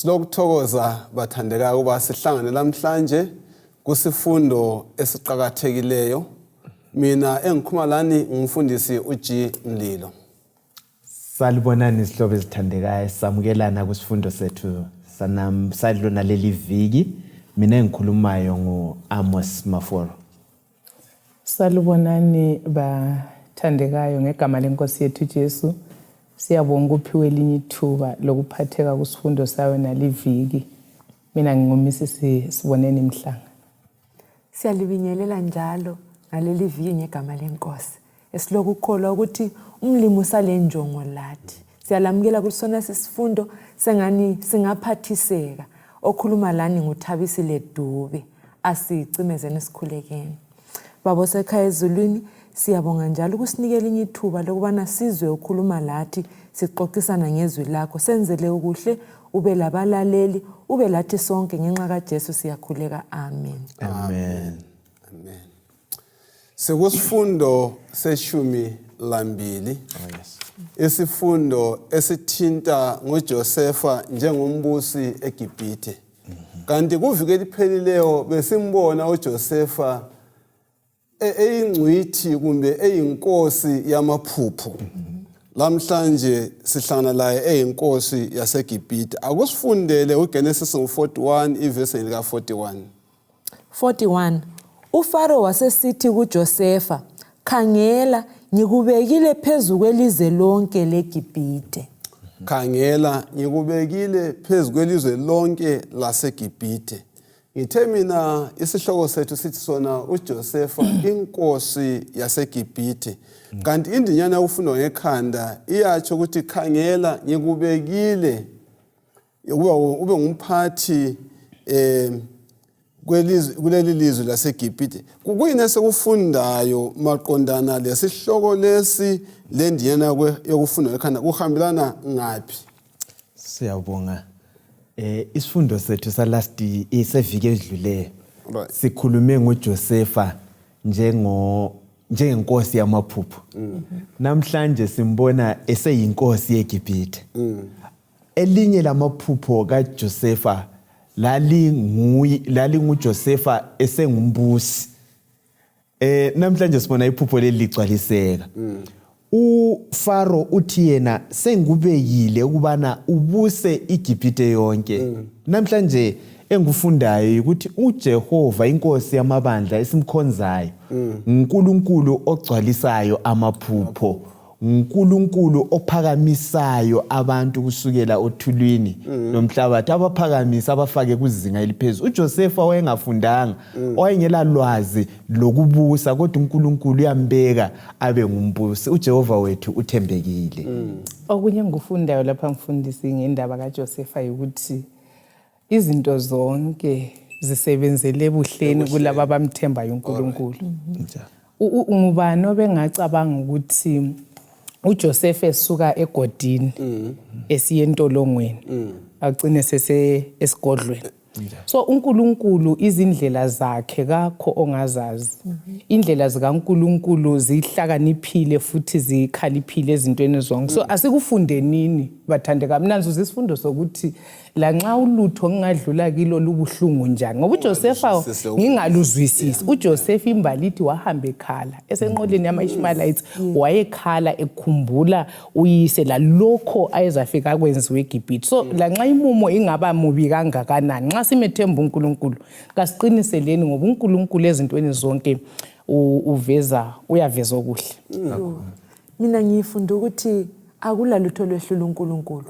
Silokuthokoza bathandekayo ukuba sihlangane lamhlanje kusifundo esiqakathekileyo. Mina engikhuluma lani ngumfundisi uG Mlilo. Salibonani izihlobo ezithandekayo, samukelana kwisifundo sethu sanam salona leli viki. Mina engikhulumayo ngu-Amos Maforo. Salibonani bathandekayo ngegama lenkosi yethu Jesu. Siyabonga ukuphiwa elinye ithuba lokuphatheka kusifundo sayo naliviki. Mina nginguMrs Siboneni Mhlanga. Siyalibingelela njalo ngaleli viki ngegama lenkosi. Esilokhu kukholwa ukuthi umlimi usalenjongo lathi. Siyalamukela kusona sisifundo sengani singaphathiseka. Okhuluma lani nguThabisile Dube. Asicimezeni sikhulekeni. Baba osekhaya ezulwini, siyabonga njalo ukusinika elinye ithuba lokubana sizwe ukhuluma lathi, sixoxisana ngezwi lakho. Senzele ukuhle, ube labalaleli, ube lathi sonke ngenxa kaJesu siyakhuleka. Amen. Amen. Amen. Sikusifundo seshumi lambili. Oh, yes. Isifundo esithinta ngoJosefa njengombusi eGibhithe. Kanti kuviki eliphelileyo besimbona uJosefa e-, eyingcwithi kumbe eyinkosi yamaphupho. Lamhlanje sihlangana laye eyinkosi yaseGibhithe. Akusifundele uGenesis 41 ivesi lika 41. 41 UFaro wasesithi kuJosefa, Khangela, ngikubekile phezu kwelizwe lonke leGibhithe. Khangela, ngikubekile phezu kwelizwe lonke laseGibhithe. Ngithe mina isihloko sethu sithi sona uJosefa inkosi yaseGibhithe. Kanti indinyana yokufundwa ngekhanda iyatsho ukuthi khangela ngikubekile ukuba ube ngumphathi eh kuleli lizwe laseGibhithe. Kuyini esikufundayo maqondana lesihloko lesi lendiyana yokufunda ekhanda kuhambelana ngaphi? Siyabonga. Isifundo sethu salast iseviki edluleyo Right. sikhulume ngoJosefa njengo njengenkosi yamaphupho. Namhlanje simbona eseyinkosi yeGibhithe. Elinye lamaphupho kaJosefa lalinguye lalinguJosefa esengumbusi. Namhlanje sibona iphupho leli ligcwaliseka. UFaro uthi yena sengikubekile ukubana ubuse iGibhithe yonke. Namhlanje engikufundayo ukuthi uJehova inkosi yamabandla esimkhonzayo nguNkulunkulu ogcwalisayo amaphupho. nguNkulunkulu ophakamisayo abantu kusukela othulwini lomhlabathi, abaphakamise abafake kuzinga eliphezulu. UJosefa wayengafundanga, wayengela lwazi lokubusa, kodwa uNkulunkulu uyambeka abe ngumbusi. UJehova wethu uthembekile. Okunye engikufundayo lapha mfundisi ngendaba kaJosefa yikuthi izinto zonke zisebenzele ebuhleni kulaba abamthembayo uNkulunkulu. Ngubani obengacabanga ukuthi uJoseph esuka egodini esiya entolongweni agcine sese esigodlweni? So uNkulunkulu izindlela zakhe kakho ongazazi. Indlela zikaNkulunkulu zihlakaniphile futhi zikhaliphile ezintweni zonke. So asikufundenini bathandeka. Mina ngizuza isifundo sokuthi lanxa ulutho ngingadlula kilo lubuhlungu njani, ngoba uJosefa ngingaluzwisisi. UJosefa imbali ithi wahamba ekhala esenqoleni yama-Ishmaelites, wayekhala ekhumbula uyise lalokho ayezafika akwenziwe eGibhithe. So lanxa imumo ingaba mubi kangakanani, nxa simethemba uNkulunkulu, kasiqiniseleni, ngoba uNkulunkulu ezintweni zonke uveza uyaveza okuhle. Mina ngifunda ukuthi akula lutho lwehlula uNkulunkulu.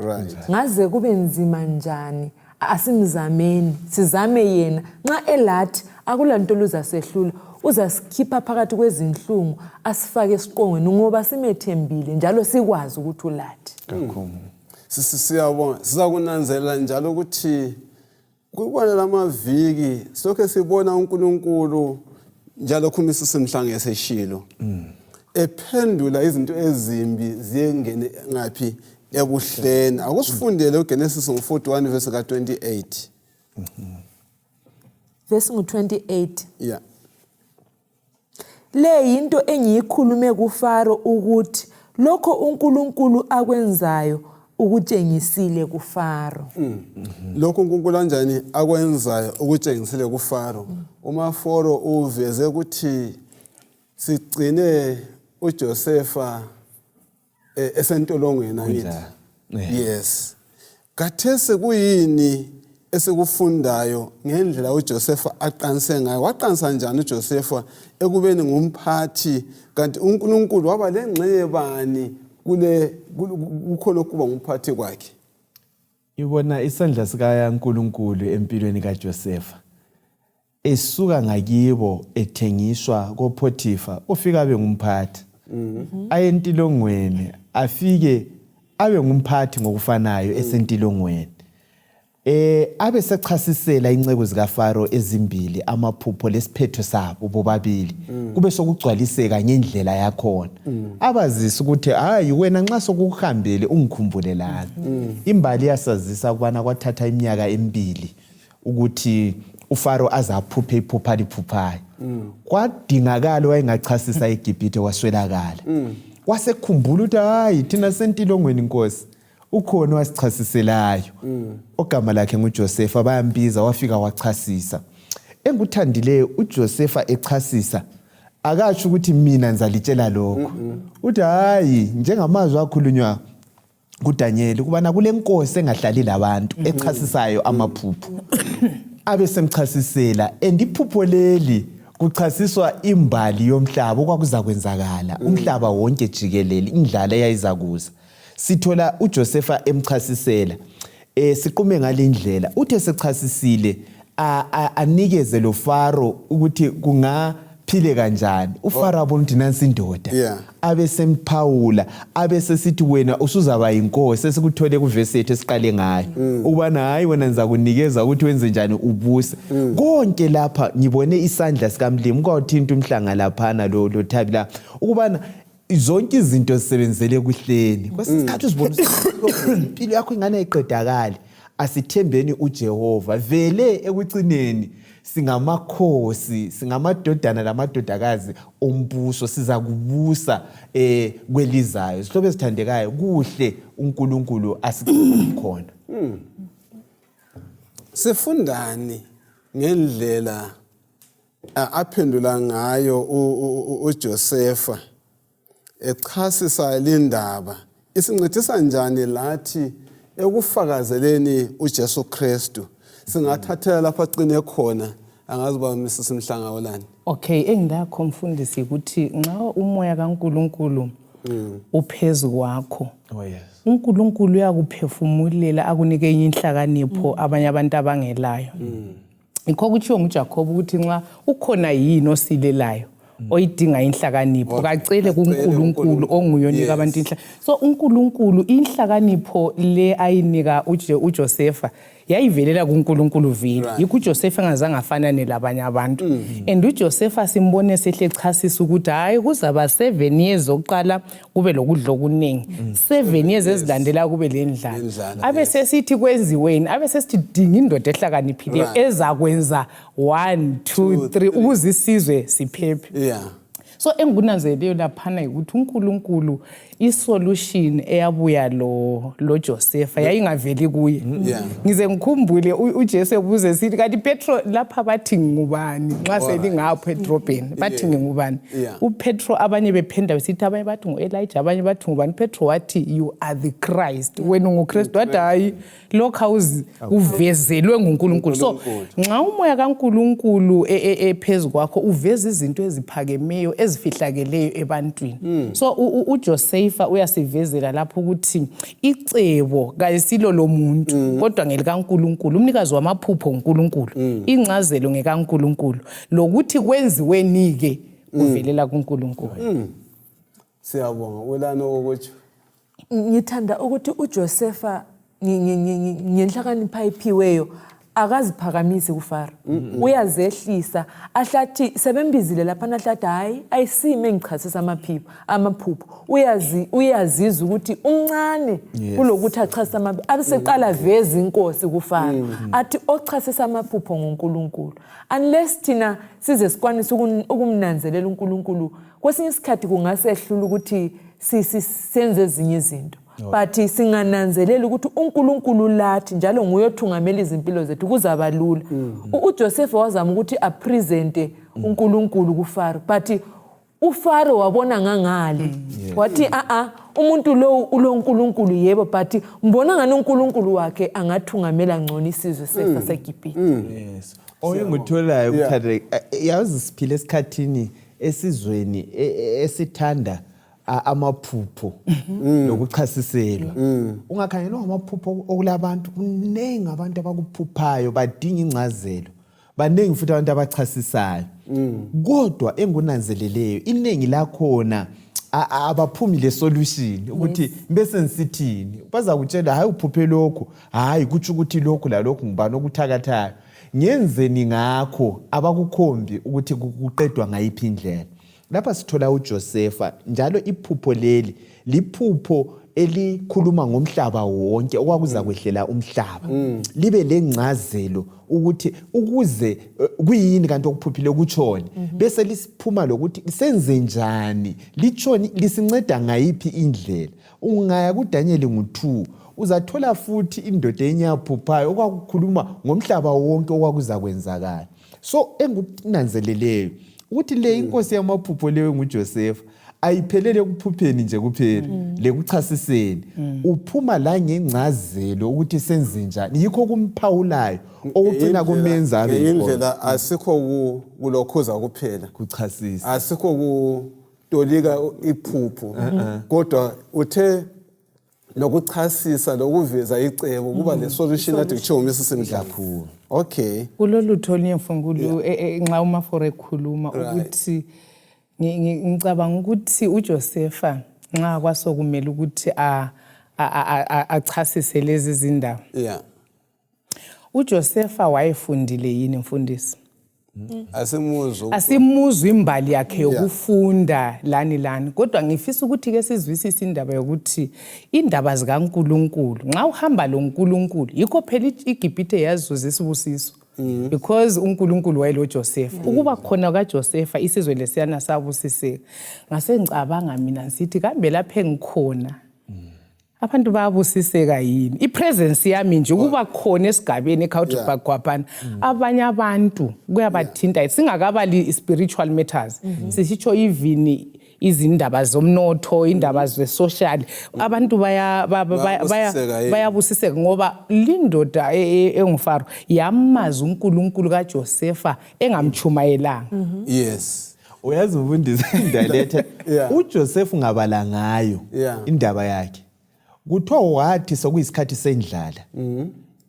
Ngaze kube nzima njani, asimzameni, sizame yena. Nxa elathi akula lutho oluzasehlula, uzasikhipha phakathi kwezinhlungu asifake esiqongweni ngoba simethembile njalo sikwazi ukuthi ulathi. Kakhulu. Siyabonga. Sizakunanzelela njalo ukuthi Kubona lamaviki sokhe sibona uNkulunkulu njalo khuma isisimhlange eseshilo ephendula izinto ezimbi ziyengene ngaphi ebuhleni. Akusifundele uGenesis ngo-41 verse ka-28. Verse ngu-28. Yeah. Le yinto engiyikhulume kuFaro ukuthi lokho uNkulunkulu akwenzayo Ukutshengisile kuFaro. Lokhu uNkulunkulu kanjani akwenzayo ukutshengisile kuFaro. UMaforo uveze ukuthi sigcine uJosefa esentolongweni angithi. Kunjalo. Yes. Kathesi kuyini esikufundayo ngendlela uJosefa aqanise ngayo? Waqanisa njani uJosefa ekubeni ngumphathi, kanti uNkulunkulu waba lengxenye bani kule kukho lokuba ngumphathi kwakhe? Ibona isandla sikaNkulunkulu empilweni kaJosefa. Esuka ngakibo ethengiswa koPhothifa, ufika abe ngumphathi. Aye entilongweni, afike abe ngumphathi ngokufanayo esentilongweni. Abe sechasisela inceku zikaFaro ezimbili amaphupho lesiphetho sabo bobabili, kube sokugcwaliseka ngendlela yakhona. Abazisa ukuthi hayi wena nxa sokukuhambele ungikhumbule lana. Imbali iyasazisa ukubana kwathatha iminyaka emibili ukuthi uFaro aze aphuphe iphupha aliphuphayo. Kwadingakala wayengachasisa eGibhithe, kwaswelakala. Wasekhumbula ukuthi hayi thina sentilongweni Nkosi, ukhona owasichasiselayo ogama lakhe nguJosefa. Bayambiza, wafika wachasisa. Engikuthandileyo uJosefa echasisa akatsho ukuthi mina ngizalitshela lokho, uthi hayi njengamazwi akhulunywa kuDaniel kubana kule nkosi engahlali labantu echasisayo amaphupho, abe semchasisela. And iphupho leli kuchasiswa imbali yomhlaba okwakuzakwenzakala umhlaba wonke jikelele, indlala eyayizakuza. Sithola uJosefa emchasisela, siqume ngalindlela, uthe sechasisile anikeze lo Faro ukuthi kungaphile kanjani. UFaro abona ukuthi nansi indoda, abe semphawula, abe sesithi wena usuzaba yinkosi, esikuthole kuvesi yethu esiqale ngayo, ukubana hayi wena ngizakunikeza ukuthi wenze njani, ubuse konke. Lapha ngibone isandla sikamlimi kwawuthinta umhlanga laphana lo Thabi la, ukubana zonke izinto zisebenzele kuhleni. Kwesinye isikhathi uzibona impilo yakho ingane ayiqedakali. Asithembeni uJehova, vele ekucineni singamakhosi, singamadodana lamadodakazi ombuso, siza kubusa kwelizayo. Zihlobo ezithandekayo, kuhle uNkulunkulu asigcine khona. Sifundani ngendlela aphendula ngayo uJosefa echasisa lindaba? Isincedisa njani lathi ekufakazeleni uJesu Kristu? Singathathela lapho agcine khona. Angazi uba Mrs Mhlanga ulani. Okay, engilakho mfundisi ukuthi nxa umoya kaNkulunkulu uphezu kwakho, Oh yes. uNkulunkulu uyakuphefumulela akunike enye inhlakanipho abanye abantu abangelayo. Yikho kutshiwo nguJacob ukuthi nxa ukhona yini osilelayo oyidinga inhlakanipho, kacele kuNkulunkulu onguye onika abantu inhla. So uNkulunkulu inhlakanipho le ayinika uJosefa yayivelela kuNkulunkulu vele. Yikho uJosefa engazange afanane labanye abantu. And uJosefa simbone sehle echasisa ukuthi hayi kuzaba 7 years zokuqala kube lokudla okuningi, 7 years ezilandela kube lendlala. Lendlala, Abe sesithi kwenziweni, abe sesithi dinga indoda ehlakaniphileyo ezakwenza 1 2 3 ukuze isizwe siphephe. So engikunanzeleleyo laphana yikuthi uNkulunkulu isolution eyabuya lo Josefa yayingaveli kuye. Ngize ngikhumbule uJesu ebuze sithi kanti Petro lapha bathi ngubani nxa selingapho edrobheni, bathi ngingubani? UPetro abanye bephendula besithi abanye bathi ngu-Elijah, abanye bathi ngubani. Petro wathi you are the Christ, wena unguKristu. Wathi hayi lokhu awuzi uvezelwe nguNkulunkulu. So nxa umoya kaNkulunkulu ephezu kwakho uveza izinto eziphakemeyo ezifihlakeleyo ebantwini. So uJosefa uyasivezela lapho ukuthi icebo kayisilo lomuntu kodwa ngelikaNkulunkulu. Umnikazi wamaphupho uNkulunkulu, ingcazelo ngekaNkulunkulu, lokuthi kwenziweni-ke kuvelela kuNkulunkulu. Siyabonga. Ulani okutsho? Ngithanda ukuthi uJosefa ngenhlakanipho ayiphiweyo akaziphakamisi kuFaro, uyazehlisa. Ahlathi sebembizile laphana, ahlathi hayi ayisime engichasisa amaphupho amaphupho. Uyazi, uyazizwa ukuthi umncane kulokuthi achasise amaphupho, abeseqala veza inkosi kuFaro, athi ochasisa amaphupho nguNkulunkulu. Unless thina size sikwanise ukumnanzelela uNkulunkulu, kwesinye isikhathi kungasehlula ukuthi senze ezinye izinto. But singananzelela ukuthi uNkulunkulu lathi njalo nguye othungamela izimpilo zethu, kuzaba lula. UJoseph wazama ukuthi apresente uNkulunkulu kuFaro, but uFaro wabona ngangale, wathi a umuntu lo uloNkulunkulu, yebo, but mbona ngani uNkulunkulu wakhe angathungamela ngcono isizwe saseGibhithe. Yes, oyengitholayo ukuthatha, yazi siphila esikhathini esizweni esithanda amaphupho lokuchasiselwa. Ungakhangela ngamaphupho okulabantu, kuningi abantu abakuphuphayo badinga incazelo, baningi futhi abantu abachasisayo, kodwa engunanzeleleyo iningi lakhona abaphumi le solution ukuthi bese ngisithini. Bazakutshela, hayi, uphuphe lokhu, hayi, kutsho ukuthi lokhu lalokhu, ngubani okuthakathayo, ngenzeni ngakho? Abakukhombi ukuthi kuqedwa ngayiphi indlela. Lapha sithola uJosefa njalo, iphupho leli liphupho elikhuluma ngomhlaba wonke, okwakuza kwehlela umhlaba, libe lengcazelo ukuthi ukuze kuyini kanti okuphuphile, kutshoni, bese lisiphuma lokuthi senze njani, litshoni, lisinceda ngayiphi indlela. Ungaya kuDaniel ngu-2, uzathola futhi indoda enye yaphuphayo okwakukhuluma ngomhlaba wonke okwakuza kwenzakala. So engikunanzeleleyo ukuthi le inkosi yamaphupho leyo nguJosefa ayiphelele ekuphupheni nje kuphela lekuchasiseni, uphuma la ngengcazelo ukuthi senze njani. Yikho kumphawulayo okugcina kumenza abe ngenye yinkosi. Indlela asikho kulokhuza kuphela, kuchasisa, asikho kutolika iphupho, kodwa uthe lokuchasisa, lokuveza icebo, kuba le solution ade kuthiwa uMrs Mdlakhulu. Okay. Kulolutho olunye mfunkulu, nxa uMaforo ekhuluma ukuthi ngicabanga ukuthi uJosefa nxa kwasokumele ukuthi achasise lezi zindaba, uJosefa wayefundile yini, mfundisi? Asimuzwa. Asimuzwa imbali yakhe yokufunda lani lani, kodwa ngifisa ukuthi ke sizwisise indaba yokuthi indaba zikaNkuluNkulu, nxa uhamba lo nkulunkulu, yikho phela iGibhithe yazuza isibusiso because uNkulunkulu wayeloJosefa. Ukuba khona kaJosefa, isizwe lesiyana sabusiseka. Ngase ngicabanga mina ngisithi, kambe lapho engikhona abantu bayabusiseka yini? I-presence yami nje, ukuba khona esigabeni eCowdray Park kwaphana, abanye abantu kuyabathinta, singakabali spiritual matters, sisitsho even izindaba zomnotho, indaba ze-social, abantu Bayabusiseka yini? Bayabusiseka ngoba lindoda enguFaro yamazi uNkulunkulu kaJosefa engamchumayelanga. Uyazi mfundisi, indaletha uJoseph ngabala ngayo indaba yakhe, kuthiwa wathi sokuyisikhathi sendlala,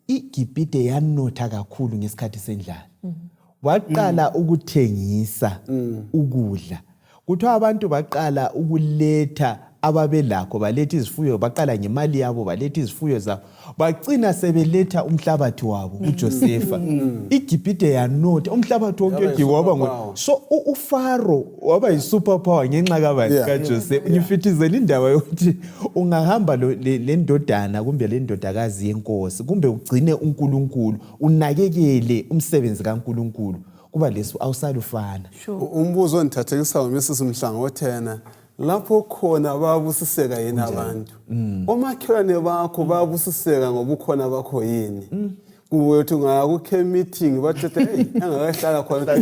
iGibhite yanotha kakhulu ngesikhathi sendlala, waqala ukuthengisa ukudla. Kuthiwa abantu baqala ukuletha ababelakho, baletha izifuyo, baqala ngemali yabo, baletha izifuyo zabo, bagcina sebeletha umhlabathi wabo kuJosefa. IGibhite yanotha, umhlabathi wonke Yaba waba yi-superpower. So uFaro waba yi-super power ngenxa kabani? KaJoseph. Ngifithizela indaba yokuthi ungahamba le ndodana kumbe le ndodakazi yenkosi, kumbe ugcine uNkulunkulu, unakekele umsebenzi kaNkulunkulu, kuba lesu awusalufana. Umbuzo ondithathekisayo, Mrs Mhlanga, othena lapho khona bayabusiseka yini abantu? Omakhelwane bakho bayabusiseka ngobukhona bakho yini? Kumbe uthi ungaya ku-camp meeting, bathethe, hey, engakahlala khona.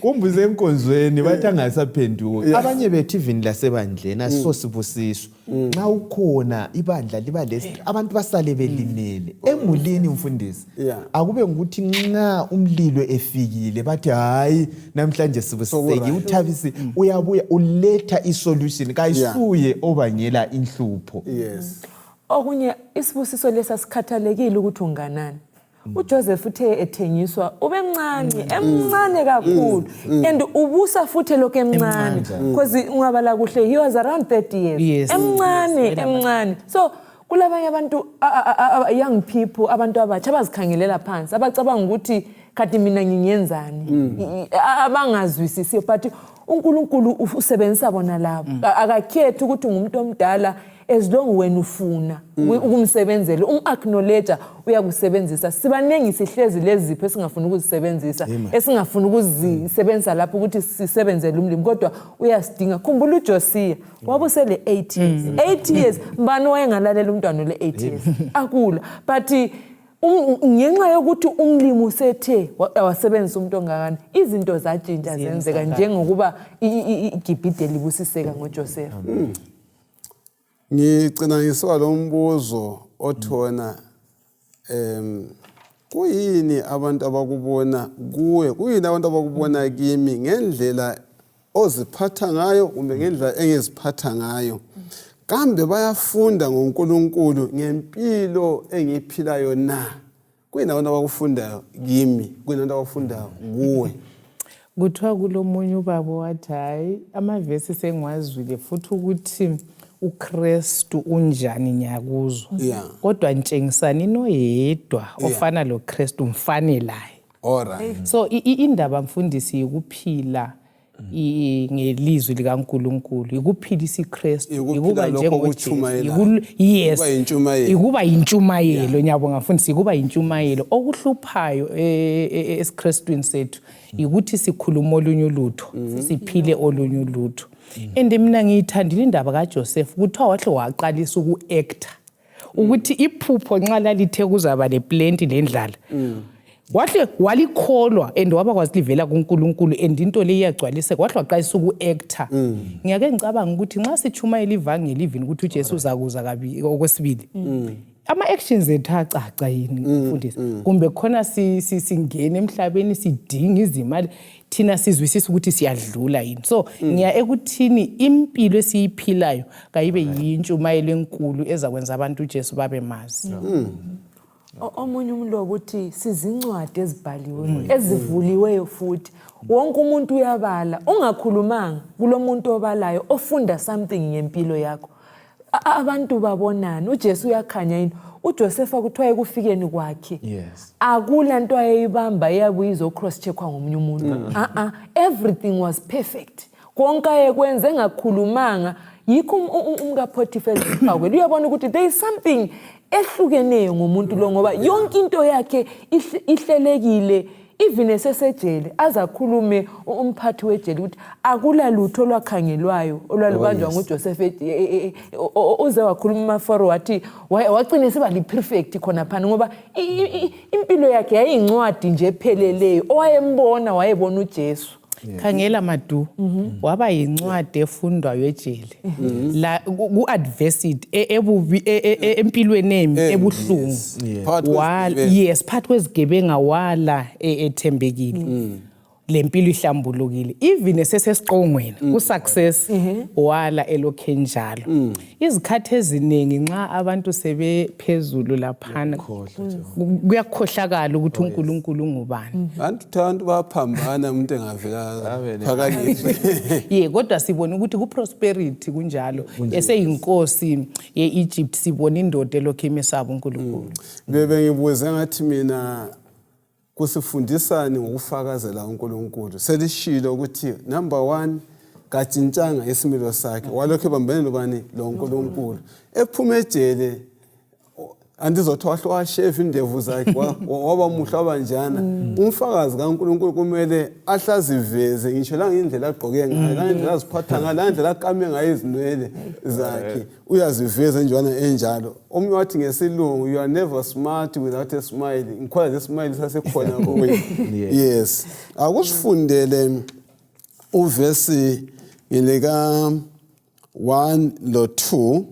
Kumbe usenkonzweni, bathi angasaphenduki. Abanye bethu even lasebandleni asosibusiso nxa ukhona, ibandla liba lesi, abantu basale belimele emulini, mfundisi. Akube ngukuthi nxa umlilo efikile bathi, hayi, namhlanje sibusiseki. Uthabisi uyabuya, uletha isolution, kayisuye obangela inhlupho. Okunye, isibusiso lesi asikhathalekile ukuthi unganani. UJoseph uthe ethengiswa ubemncane, emncane kakhulu, and ubusa futhi elokhu emncane, because ungabala kuhle, he was around 30 years. Emncane. Emncane. So kulabanye abantu, young people, abantu abatsha abazikhangelela phansi, abacabanga ukuthi khathi mina ngingenzani, abangazwisisiyo, but uNkulunkulu usebenzisa bona labo. Akakhethi ukuthi ungumuntu omdala, as long wena ufuna ukumsebenzela, um-acknowledge, uyakusebenzisa. Sibaningi sihlezi lezi zipho esingafuni ukuzisebenzisa, esingafuni ukuzisebenzisa lapho ukuthi sisebenzele umlimi, kodwa uyasidinga. Khumbula uJosiya wabusele 8 years, 8 years. Mbani wayengalalela umntwana le 8 years? Akula. But ngenxa yokuthi umlimi usethe wasebenzisa umuntu ongakani, izinto zatshintsha, zenzeka njengokuba iGibhide libusiseka ngoJoseph. Ngigcina ngisuka lo mbuzo othona, kuyini abantu abakubona kuwe, kuyini abantu abakubona kimi ngendlela oziphatha ngayo kumbe ngendlela engiziphatha ngayo? Kambe bayafunda ngoNkulunkulu ngempilo engiyiphilayo na? Kuyini abantu abakufundayo kimi? Kuyini abantu abakufundayo kuwe? Kuthiwa kulomunye ubaba wathi, hayi, amavesi sengiwazwile futhi ukuthi uKristu unjani ngiyakuzwa, kodwa ntshengisani noyedwa ofana lo Kristu mfane laye. So indaba, mfundisi, yikuphila ngelizwi likaNkuluNkulu, yikuphilisa iKristu. Yikuphila yikuba lokho njengoJesu. okutshumayelayo. Yes. Yikuba yintshumayelo. Ikuba yintshumayelo, ngiyabonga mfundisi, ikuba yintshumayelo. Okuhluphayo esiKristwini sethu ukuthi sikhuluma olunye ulutho, siphile olunye ulutho. And mina ngiyithandile indaba kaJoseph. Kuthiwa wahle waqalisa uku-acta ukuthi iphupho nxa lalithe kuzaba le-plenty lendlala, wahle walikholwa and wabakwazi livela kuNkulunkulu and into le iyagcwaliseka. Wahle waqalisa uku-acta. Ngiyake ngicabanga ukuthi nxa sitshumayela ivangeli, even ukuthi uJesu uzakuza kabi okwesibili, ama-actions ethu acaca yini, mfundisi? Kumbe khona singena emhlabeni sidinga izimali, thina sizwisisa ukuthi siyadlula yini? So ngiya ekuthini impilo esiyiphilayo kayibe yintshumayelo enkulu ezakwenza abantu uJesu babe mazi. Omunye umlobo uthi sizincwadi ezibhaliweyo, ezivuliweyo, futhi wonke umuntu uyabala. Ungakhulumanga, kulo muntu obalayo ofunda something ngempilo yakho. Abantu babonani? UJesu uyakhanya yini? UJosefa kuthiwa ekufikeni kwakhe akula nto ayeyibamba eyabuye izo-cross checkwa ngomunye umuntu. A-a, everything was perfect, konke ayekwenza engakhulumanga. Yikho umkaPhothifa eziphawukela, uyabona ukuthi there is something ehlukeneyo ngomuntu lo, ngoba yonke into yakhe ihlelekile. Even esesejele, azakhulume umphathi wejele ukuthi akula lutho olwakhangelwayo olwalubanjwa nguJoseph. Uze wakhuluma umafaro, wathi wagcina esiba li-prefect khonaphana, ngoba impilo yakhe yayiyincwadi nje epheleleyo. Owayembona wayebona uJesu. Khangela madu, waba yincwadi efundwayo ejele la ku-adversity, ebubi, empilweni embi, ebuhlungu. Phakathi kwezigebenga. Yes, phakathi kwezigebenga wala ethembekile, le mpilo ihlambulukile. Even esesesiqongweni ku-success, wala elokhu enjalo. Izikhathi eziningi nxa abantu sebephezulu laphana, kuyakhohlakala ukuthi uNkulunkulu ungubani. Abantu, abantu bayaphambana umuntu engavela Abe phakanyiswe. Ye, kodwa sibona ukuthi ku-prosperity kunjalo. Eseyinkosi ye-Egypt, sibona indoda elokhu imesaba uNkulunkulu. Bebe ngibuze ngathi mina, kusifundisani ngokufakazela uNkulunkulu? Selishilo ukuthi number one, katshintshanga isimilo sakhe, walokhu ebambene lobani? Lo Nkulunkulu. Ephuma ejele, andizothi wahle washeva indevu zakhe, waba muhle, wabanjana. Umfakazi kaNkulunkulu kumele ahle aziveze ngisho langendlela agqoke ngayo, langendlela aziphatha ngayo, langendlela akame ngayo izinwele zakhe, uyaziveza enjwana enjalo. Omunye wathi ngesilungu, "You are never smart without a smile." Ngikhola le smile sasekhona kuye. Yes, akusifundele uvesi ngilika 1 lo 2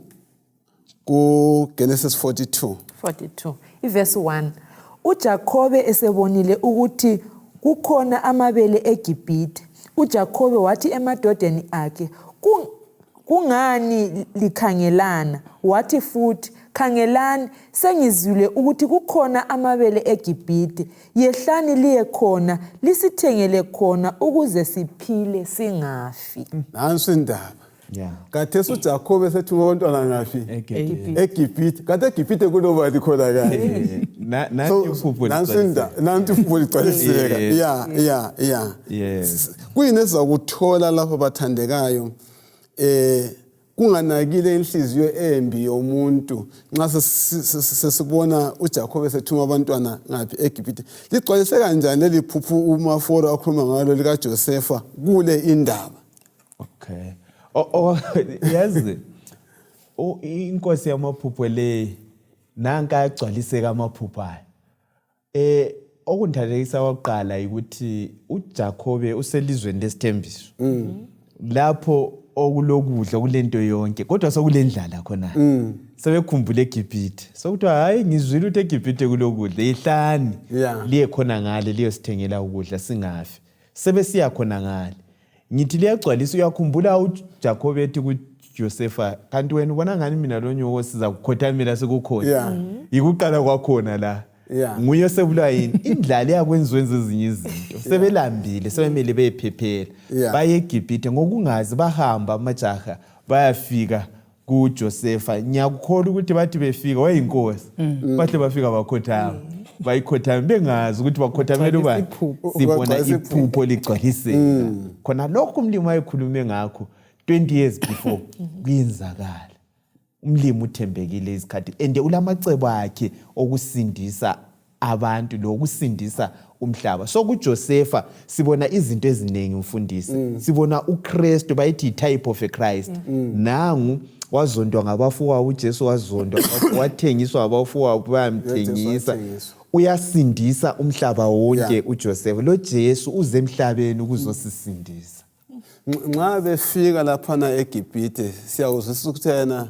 ku Genesis 42. 42 ivesi 1: uJakobe esebonile ukuthi kukhona amabele eGibhithe, uJakobe wathi emadodeni akhe, "Kungani likhangelana?" Wathi futhi, "Khangelani, sengizwile ukuthi kukhona amabele eGibhithe. Yehlani liye khona, lisithengele khona ukuze siphile, singafi." Nanso indaba. Yeah. Kathesi uJakhobe sethuma abantwana ngaphi? EGibhithe. EGibhithe. Kanti eGibhithe kulobani khona kanye? Nanti So, iphupho nansi ligcwaliseka. nanti iphupho ligcwaliseka. Yes. Yeah. Yes. Kuyini esizakuthola lapho bathandekayo? Kunganakile inhliziyo embi yomuntu nxa sesibona uJakhobe sethuma abantwana ngaphi eGibhithe. Ligcwalise kanjani leli phupho uMaforo akhuluma ngalo likaJosefa kule indaba? Okay. Oh, yazi inkosi yamaphupho le nanka agcwaliseka amaphupho ayo. Okungithandekisa kwakuqala ukuthi uJakhobe uselizweni lesithembiso. Lapho okulokudla kulento yonke kodwa sokulendlala khona. Sebekhumbule eGibhithe. Sokuthiwa hayi ngizwile ukuthi eGibhithe kulokudla ihlani. Liye khona ngale liyosithengela ukudla singafi. Sebesiya khona ngale. Ngithi liyagcwalisa uyakhumbula uJakhobe ethi kuJosefa kanti wena ubona ngani mina lo nyoko siza kukhothamela sekukhona. Yikuqala kwakhona la. Nguye osebulawa yini indlala iyakwenziwa ezinye izinto sebelambile sebemele beyephephela baye eGibhithe ngokungazi bahamba amajaha bayafika kuJosefa. Ngiyakukholwa ukuthi bathi befika wayinkosi bahle bafika bakhothama bayikhothama bengazi ukuthi bakhothamela ubani. Sibona iphupho ligcwaliseka khona lokhu umlimi wayekhulume ngakho 20 years before kuyenzakala. Umlimi uthembekile isikhathi ende ulamacebo akhe okusindisa abantu lokusindisa umhlaba. So kuJosefa sibona izinto eziningi mfundisi. Sibona uKristu bayithi type of a Christ. Nangu wazondwa ngabafowabo, uJesu wazondwa, wathengiswa ngabafowabo bayamthengisa. Uyasindisa umhlaba wonke uJosefa. Lo Jesu uze emhlabeni ukuzosisindisa. Nxa befika laphana eGibhithe siyakuzwisisa ukuthi yena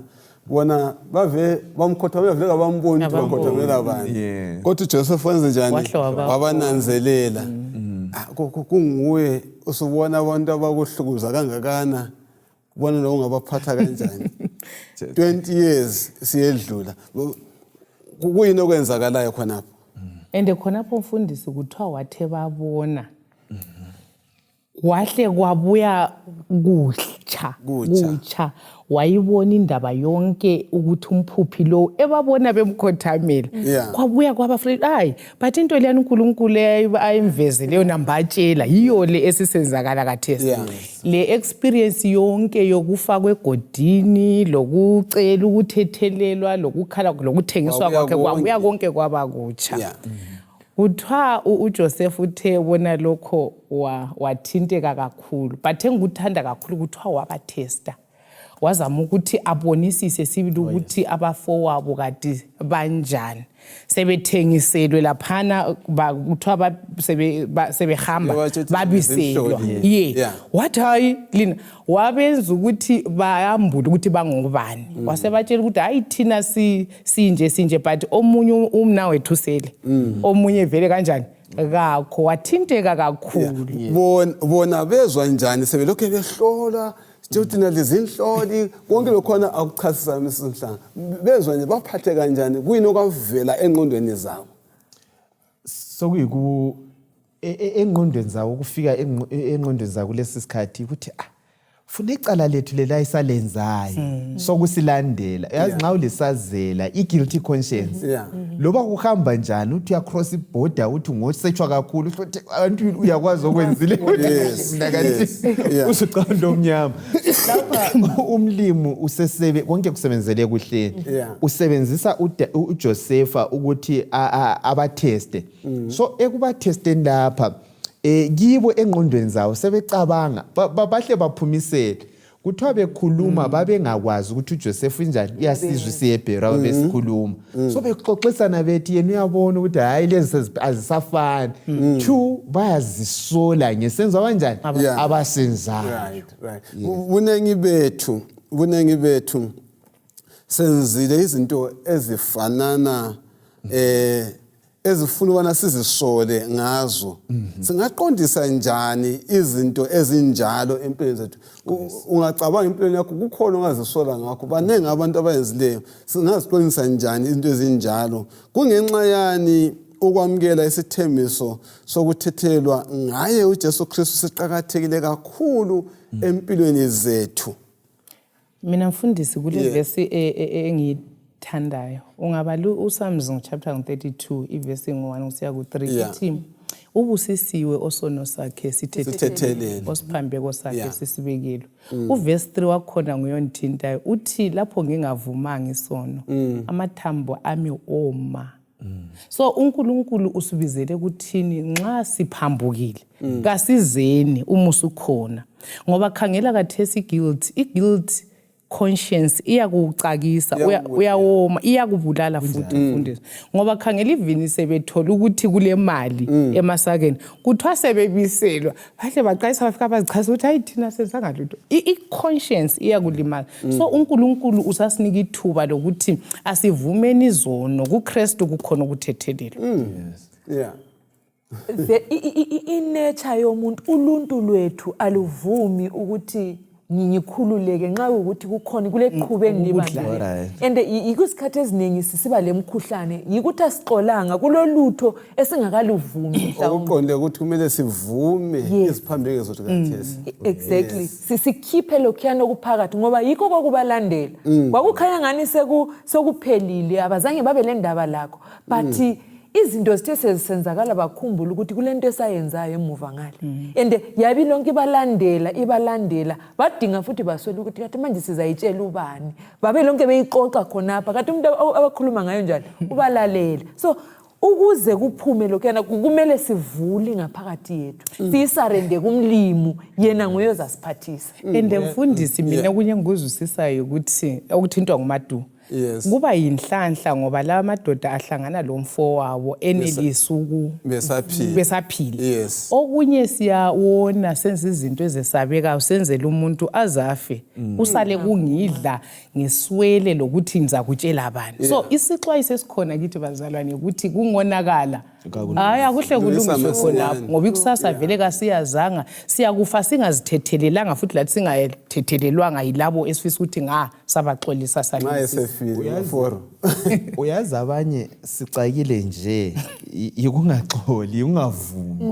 bona bave bamkhothamela vele kabamboni ukuthi bakhothamela bani. Kodwa uJoseph wenze njani? Wabananzelela. Kunguye usubona abantu abakuhlukuza kangakana, ubona lo ungabaphatha kanjani. 20 years siyedlula. Kuyini okwenzakalayo khonapho? Ende khonapho mfundisi kuthiwa wathe babona kwahle kwabuya kutsha wayibona indaba yonke ukuthi umphuphi lo ebabona bemkhothamela. Kwabuya kwaba fresh. Hayi but into leyani uNkulunkulu ayimvezeleyo nambatshela yiyo le esisenzakala kathesi. Le experience yonke yokufakwa egodini lokucela ukuthethelelwa lokukhala lokuthengiswa kwakhe kwabuya konke kwaba kutsha. Kuthiwa uJoseph uthe bona lokho wathinteka kakhulu but engikuthanda kakhulu kuthiwa wabathesta wazama ukuthi abonisise sibili ukuthi abafowabo kati banjani sebethengiselwe laphana kuthiwa sebehamba babiselwa ye wathi hayi lina wabenza ukuthi bayambule ukuthi bangobani wasebatshela ukuthi hayi thina sinje sinje but omunye umna wethu sele omunye vele kanjani kakho wathinteka kakhulu. Bona bezwa njani sebelokhu behlola sitsho thina lezinhloli konke lokhona akuchasisa Mrs Mhlanga bezwa nje baphathe kanjani kuyini okwavela engqondweni zabo? Sokuyiku engqondweni zabo kufika engqondweni zabo kulesi sikhathi ukuthi funa icala lethu lela isalenzayo sokusilandela yazi nxa ulisazela i-guilty conscience loba kuhamba njani uthi uyacross ibhoda uthi ngosetshwa kakhulu uthi abantu uyakwazi okwenzile usucanda omnyama lapha umlimi usesebe konke kusebenzele kuhleni usebenzisa uJosefa ukuthi abatheste. So ekubathesteni lapha kibo engqondweni zawo sebecabanga bahle baphumisele. Kuthiwa bekhuluma babengakwazi ukuthi uJoseph injani uyasizwa isiHebheru ababesikhuluma. So bexoxisana bethi yena uyabona ukuthi hayi lezi azisafani. Two bayazisola ngesenzo abanjani abasenzayo. Right. Bunengi bethu senzile izinto ezifanana ezifuna ubana sizisole ngazo. Singaqondisa njani izinto ezinjalo empilweni zethu? Ungacabanga empilweni yakho kukhona ongazisola ngakho, baningi abantu abayenzileyo. Singaziqondisa njani izinto ezinjalo? Kungenxa yani ukwamukela isithembiso sokuthethelwa ngaye uJesu Kristu siqakathekile kakhulu empilweni zethu? Mina mfundisi kule vesi engiyithandayo ungabala uPsalms chapter 32 ivesi 1 kusiya ku-3 ithi ubusisiwe osono sakhe sithethelelwe osiphambeko sakhe sisibekelwe. Uvesi 3 wakhona nguyongithintayo uthi lapho ngingavumanga isono amathambo ami oma. So uNkulunkulu usibizele kuthini nxa siphambukile kasizeni uma usukhona, ngoba khangela kathesi i-guilt i-guilt conscience iyakucakisa, uyawoma, iyakubulala futhi mfundisi. Ngoba khangela ivini sebethola ukuthi kule mali emasakeni, kuthiwa sebebiselwa bahle baqalisa bafika bazichaza ukuthi hayi thina senzanga lutho. I-conscience iyakulimaza. So uNkulunkulu usasinika ithuba lokuthi asivumeni izono kuKristu, kukhona ukuthethelelwa. I-nature yomuntu, uluntu lwethu aluvumi ukuthi ngikhululeke nxa kuwukuthi kukhona kule qhuba engilibambileyo. And yikusikhathi eziningi sisiba lemkhuhlane yikuthi asixolanga kulolutho esingakaluvumi mhlawumbe. Okuqonde ukuthi kumele sivume iziphambeko zethu khathesi. Exactly. Sikhiphe lokhuyana okuphakathi ngoba yikho kwakubalandela. Kwakukhanya ngani sekuphelile, abazange babe le ndaba lakho. But izinto zithe sezisenzakala bakhumbula ukuthi kulento esayenzayo emuva ngale. And yabi lonke ibalandela ibalandela, badinga futhi baswela ukuthi kathi manje sizayitshela ubani. Babe lonke beyixoxa khonapha, kathi umuntu abakhuluma ngayo njalo ubalalela. So ukuze kuphume lokhuyana kumele sivule ngaphakathi yethu, siyisurrende kumlimu, yena nguye ozasiphathisa. And mfundisi mina okunye engikuzwisisayo ukuthi okuthintwa ngumadu kuba yinhlanhla ngoba lawa madoda ahlangana lo mfo wabo enelisa besaphila. Besaphila. Okunye siyawona senza izinto ezesabekayo, senzele umuntu azafe usale kungidla ngiswele lokuthi ngizakutshela bani. So isixwayiso esikhona kithi bazalwane ukuthi kungonakala hayi akuhle kulungiswe khonapho, ngoba ikusasa vele kasiyazanga, siyakufa singazithethelelanga futhi lathi singathethelelwanga yilabo esifisa ukuthi nga sabaxolisa. Nxa salungisisa. Esefile foro. Uyazi abanye sicakile nje yikungaxoli, yikungavumi.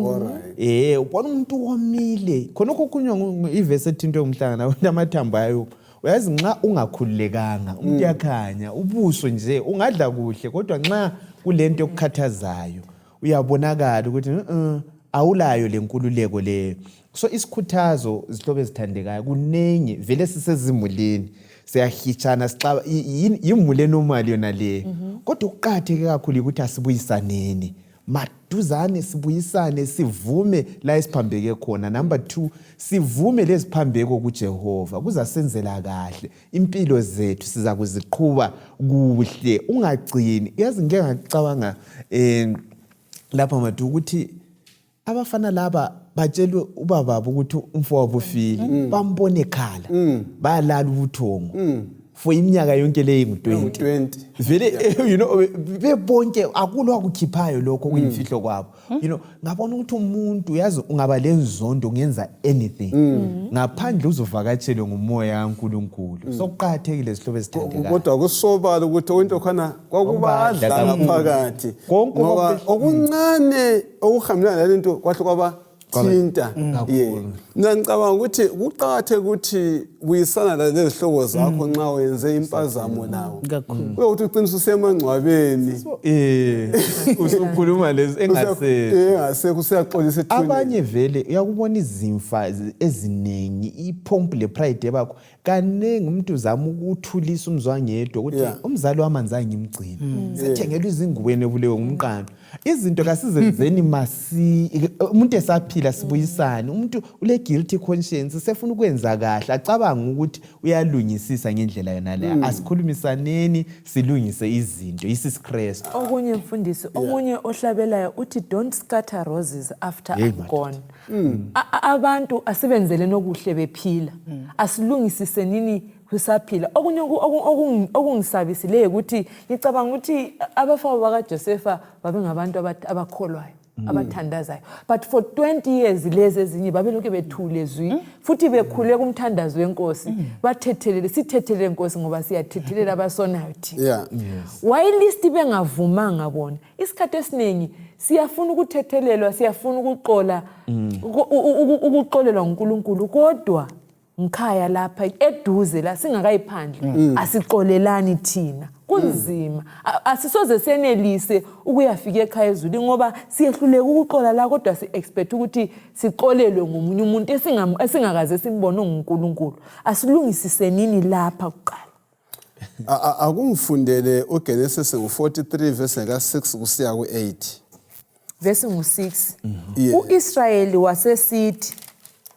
Ubona umuntu womile khonokho kukhulunywa ivesi ethintwe umhlangano abantu amathambo ayo. Uyazi nxa ungakhululekanga umuntu uyakhanya ubuso nje, ungadla kuhle kodwa nxa kulento yokukhathazayo uyabonakala ukuthi awulayo le nkululeko leyo. So isikhuthazo, zihlobo ezithandekayo, kuningi vele sisezimulini siyahitshana sixaba, yimuli enormal yona leyo, kodwa okuqakatheke kakhulu yikuthi asibuyisaneni maduzane, sibuyisane, sivume la esiphambeke khona. Number 2, sivume leziphambeko kuJehova, kuzasenzela kahle impilo zethu, siza kuziqhuba kuhle. Ungagcini, yazi ngike ngacabanga lapha madu ukuthi abafana laba batshelwe ubababo ukuthi umfowabo ufile, bambone ekhala, bayalala ubuthongo for iminyaka yonke leyi ngu-20. 20. Vele bebonke akulo akukhiphayo lokho kuyimfihlo kwabo. Ngabona ukuthi umuntu, yazi, ungaba lenzondo ungenza anything ngaphandle uzovakatshelwe ngumoya kaNkulunkulu. So kuqakathekile, zihlobo ezithandekayo. Kodwa kusobala ukuthi into khona kwakubadla Kwakubadla ngaphakathi. Konke ngoba okuncane okuhambelana nalento kwahle kwaba thinta. Kakhulu. Yeah, mina ngicabanga ukuthi kuqakatheke ukuthi buyisana lezihlobo zakho nxa wenze impazamo nawo. Kakhulu. Kuyokuthi uqinise usemangcwabeni. Usukhuluma lezi engasekho. Engasekho, usuyaxolisa ethuneni. Abanye vele uyakubona izimfa eziningi, ipomp le-pride ebakho kaningi, umuntu uzama ukuthulisa umzwangedwa ukuthi umzali wami anzange ngimgcine, sethengelwa izingubo enebulewe ngumqando. Izinto kasizenzeni masi umuntu esaphila, sibuyisane. Umuntu ule guilty conscience, sefuna ukwenza kahle, acabanga ukuthi uyalungisisa ngendlela yona leyo. Asikhulumisaneni, silungise izinto, yisisikrestu. Okunye mfundisi, omunye ohlabelayo uthi, "Don't scatter roses after Hey, I'm gone." Abantu asibenzele nokuhle bephila, asilungisisenini kusaphila. Okunye okungisabisileyo ukuthi ngicabanga ukuthi abafowabo bakaJosefa babengabantu abakholwayo, abathandazayo, but for 20 years lezi ezinye babelokhu bethule zwi futhi bekhule kumthandazo wenkosi, bathethelele, sithethelele Nkosi, ngoba siyathethelela abasonayo thina. Whilst bengavumanga bona, isikhathi esiningi siyafuna ukuthethelelwa, siyafuna ukuxola, ukuxolelwa nguNkulunkulu, kodwa Ngikhaya lapha eduze la singakayiphandle mm. asixolelani thina kunzima mm. Asisoze senelise ukuyafika ekhaya ezulwini ngoba siyehluleka ukuxola la, kodwa si-expect ukuthi sixolelwe ngomunye umuntu esingakaze simbone onguNkulunkulu. Asilungisisenini lapha kuqala. Akungifundele uGenesis ngu-43 verse ka-6 kusiya ku-8. Vesi ngu-6. U-Israyeli wasesithi,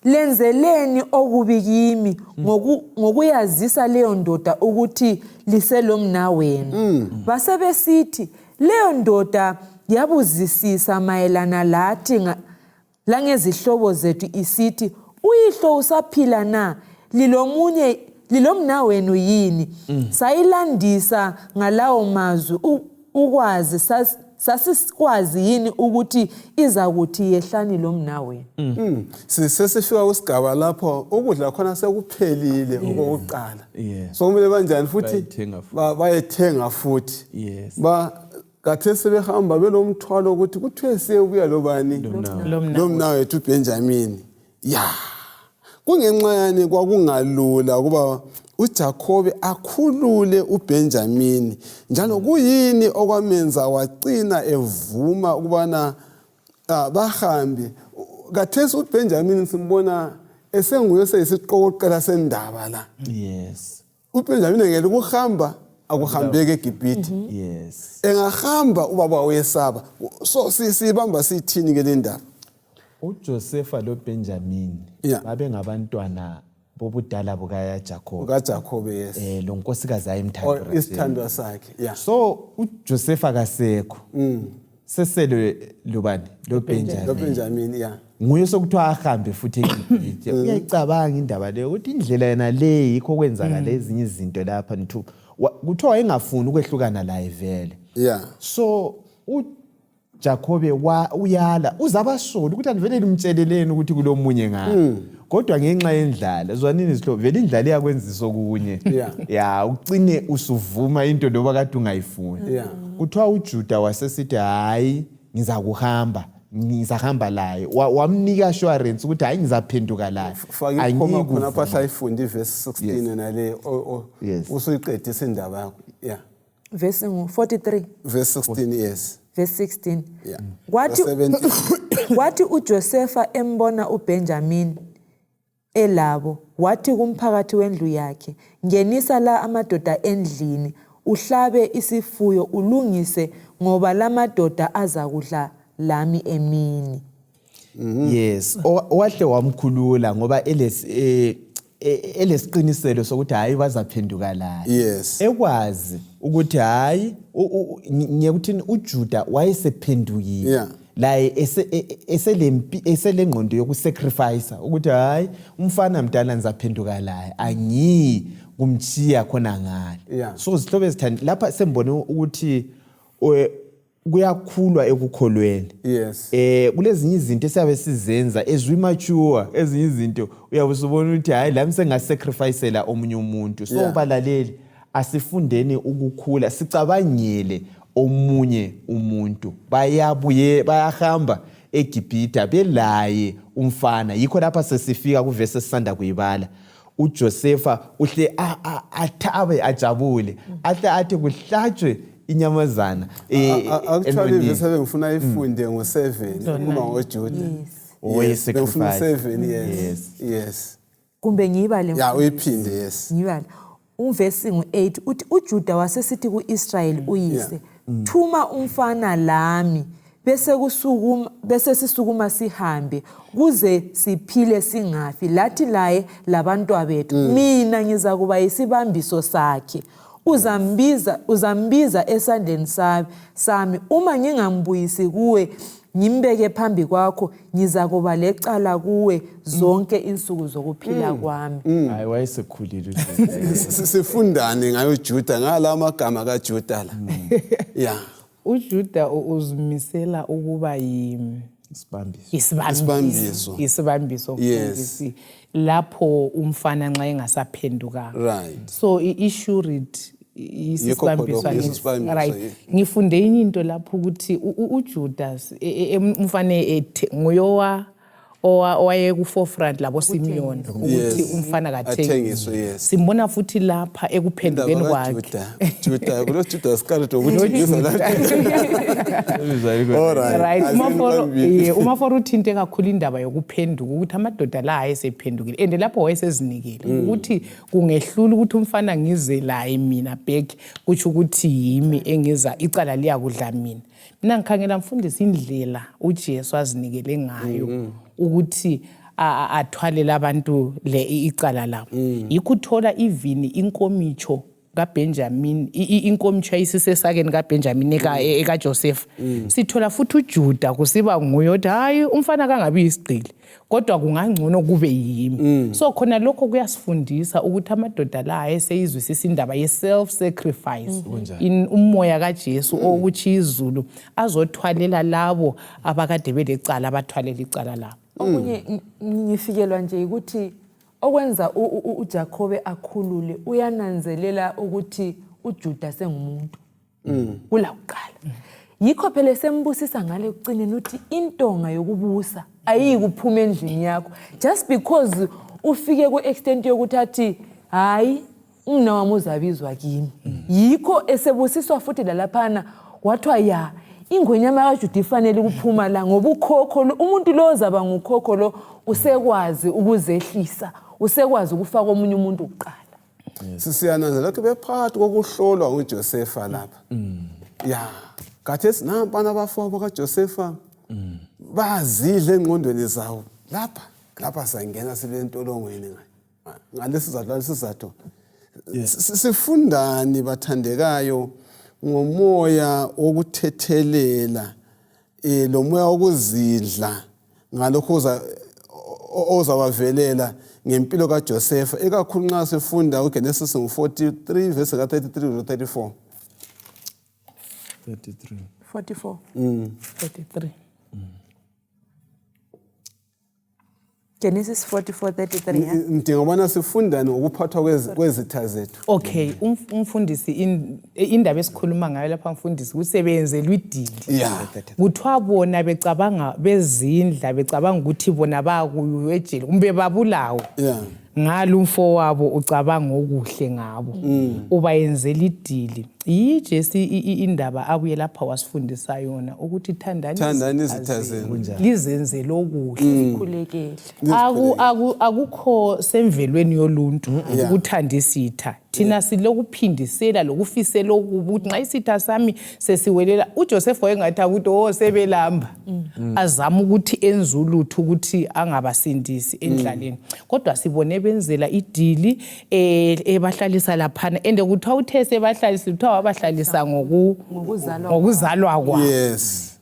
Lenzeleni okubi kimi ngokuyazisa leyo ndoda ukuthi liselomnawenu. Mm. Basebesithi, Leyo ndoda yabuzisisa mayelana lathi langezihlobo zethu isithi, Uyihlo usaphila na? Lilomunye lilomnawenu yini? Mm. Sayilandisa ngalawo mazwi ukwazi sasisikwazi yini ukuthi izakuthi yehlani lomnawenu. Mm. mm. Sesifika kusigaba lapho ukudla khona sekuphelile okokuqala. So kumele banjani futhi bayethenga futhi. Ba Khathesi sebehamba belomthwalo ukuthi kuthiwe siyebuya lobani? Lomnawethu uBenjamini. Ya. Kungenxa yani kwakungalula ukuba uJakhobe akhulule uBenjamini, njalo kuyini okwamenza wacina evuma ukubana bahambe? Khathesi uBenjamini simbona esenguye oseyisiqokoqela sendaba la. Yes. UBenjamini engela ukuhamba akuhambeki eGibhithe. Mhm. Yes. Engahamba ubaba uyesaba. So sibamba sithini ke le ndaba? UJosefa loBenjamini babengabantwana bobudala bukaJakobe. BukaJakobe yes. Eh lo nkosikazi ayemthanda. Isithandwa sakhe. Yeah. So uJosefa kasekho. Sesele lobani? LoBenjamin. LoBenjamin yeah. Nguye sokuthiwa ahambe futhi eGibhithe. Uyayicabanga indaba leyo ukuthi indlela yena le yikho kwenzakala ezinye izinto lapha nthu. Kuthiwa wayengafuni ukwehlukana laye vele. So uJakobe uyala uzabasola ukuthi anivele nimtsheleleni ukuthi kulomunye ngapha. Kodwa ngenxa yendlala, zwanini zihlobo, vele indlala iyakwenzisa okunye. Ya, ucine usuvuma into loba kade ungayifuni. Kuthiwa uJuda wasesithi hayi ngizakuhamba ngizahamba laye. Wamnika assurance ukuthi hayi ngizaphenduka laye. Faka ikhoma khona apho ahlayifunde ivesi 16 yona le usuyiqedisa indaba yakho. Yeah. Verse 43. Verse 16 yes. Verse 16. Yeah. Kwathi kwathi uJosefa embona uBenjamin elabo wathi kumphakathi wendlu yakhe, ngenisa la amadoda endlini uhlabe isifuyo ulungise ngoba lamadoda azakudla lami emini. Mm-hmm. Yes, owahle wamkhulula ngoba eh, elesiqiniselo sokuthi hayi bazaphenduka laye. Yes. Ekwazi ukuthi hayi ngiyekuthini uJuda wayesephendukile. Yeah. Laye eselempi eselengqondo yokusacrifice ukuthi hayi umfana mdala ngizaphenduka laye angiyi kumchiya khona ngale. Yeah. So zihlobo ezithandi lapha sembone ukuthi kuyakhulwa ekukholweni. Yes. Kulezinye izinto esiyabe sizenza as we mature, ezinye izinto uyabe usubona ukuthi hayi lami sengasacrificela omunye umuntu. So balaleli asifundeni ukukhula sicabangele omunye umuntu. Bayabuye bayahamba eGibhithe belaye umfana. Yikho lapha sesifika kuvesi esisanda kuyibala. uJosefa uhle athabe ajabule ahle athi kuhlatshwe inyamazana Actually ivesi ebengifuna ifunde ngo-7 uma ngoJuda. Yes, bengifuna u-7 yes. Yes. Kumbe ngiyibale. Ya uyiphinde yes. Ngiyibale. Uvesi ngu-8 uthi uJuda wasesithi ku-Israyeli uyise, thuma umfana lami bese kusukuma bese sisukuma sihambe kuze siphile singafi lathi laye labantwabethu. Mina ngizakuba yisibambiso sakhe, uzambiza uzambiza esandleni sami uma ngingambuyisi kuwe ngimbeke phambi kwakho ngizakuba lecala kuwe zonke insuku zokuphila kwami. Hayi wayesekhulile. Sifundane ngayo Juda ngala amagama kaJuda la. Yeah. uJuda uzimisela ukuba isibambiso. Isibambiso. Isibambiso Yes. Lapho umfana nxa engasaphendukanga. Right. So i-surety Yikho khona isibambiso, right. Ngifunde enye into lapho ukuthi uJudas umfana nguyowa Owayeku-forefront labo Simeon ukuthi umfana kathengiswe. Yes. Simbona futhi lapha ekuphendukeni kwakhe. Juda, kulo Juda Iscariot wokuthengisa la. All right. Right, uMaforo uthinte kakhulu indaba yokuphenduka, ukuthi amadoda la ayesephendukile and lapho wayesezinikele ukuthi kungehlula ukuthi umfana ngize laye mina back, kutsho ukuthi yimi engiza icala liyakudla mina. Mina ngikhangela, mfundisi, indlela uJesu azinikele ngayo ukuthi athwalele abantu le icala labo. Yikho uthola even inkomitsho kaBenjamin, inkomitsho ayisisesakeni kaBenjamin ekaJoseph. Sithola futhi uJuda kusiba nguye othi hayi, umfana kangabi yisigqili, kodwa kungangcono kube yimi. So khona lokho kuyasifundisa ukuthi amadoda la ayeseyizwisisa indaba ye-self sacrifice in umoya kaJesu okuthi izulu azothwalela labo abakade belecala, abathwalela icala labo. Okunye ngifikelwa nje ukuthi okwenza uJakobe akhulule, uyananzelela ukuthi uJuda sengumuntu kulakuqala. Yikho phela sembusisa ngale kucineni, uthi intonga yokubusa ayiyikuphuma endlini yakho, just because ufike ku-extent yokuthi athi hayi, umna wami uzabizwa kimi. Yikho esebusiswa futhi lalaphana wathiwa ya ingwenyama kaJuda ifanele ukuphuma la, ngoba ukhokho lo, umuntu lo ozaba ngukhokho lo, usekwazi ukuzehlisa, usekwazi ukufaka omunye umuntu kuqala. Sisiyananza lokhu bephakathi kokuhlolwa nguJosefa lapha. Ya, khathesi nampana abafowabo kaJosefa bazidla engqondweni zawo lapha sangena sibe entolongweni ngalesi sizathu, ngalesi sizathu. Sifundani bathandekayo ngomoya wokuthethelela, lo moya wokuzidla ngalokho ozabavelela ngempilo kaJosefa, ikakhulu nxa sifunda uGenesis ngu-43 verse ka-33 to 34? 33. 44. 33. Genesis 44 33, yeah? Ngidinga ubona sifundani ngokuphathwa kwezitha zethu. Okay, umfundisi, indaba esikhuluma ngayo lapha, mfundisi, kusebenzelwa idili. Kuthiwa bona becabanga, bezindla becabanga ukuthi bona bakuyo ejele kumbe babulawe. Ngalo umfo wabo ucabanga okuhle ngabo, ubayenzela idili. YiJesu indaba abuye lapha wasifundisa yona ukuthi thandani Thandani izitha zenu. Lizenzele okuhle. Khulekele. Akukho semvelweni yoluntu ukuthanda isitha. Thina silokuphindisela, lokufisela okubi, ukuthi nxa isitha sami sesiwelela. UJoseph wayengathi ukuthi oh, sebelamba, azama ukuthi enze ulutho ukuthi angabasindisi endlaleni, kodwa sibone benzela idili, ebahlalisa laphana, and kuthiwa uthe sebahlalisa, kuthiwa wabahlalisa Ngokuzalwa. Ngokuzalwa kwabo.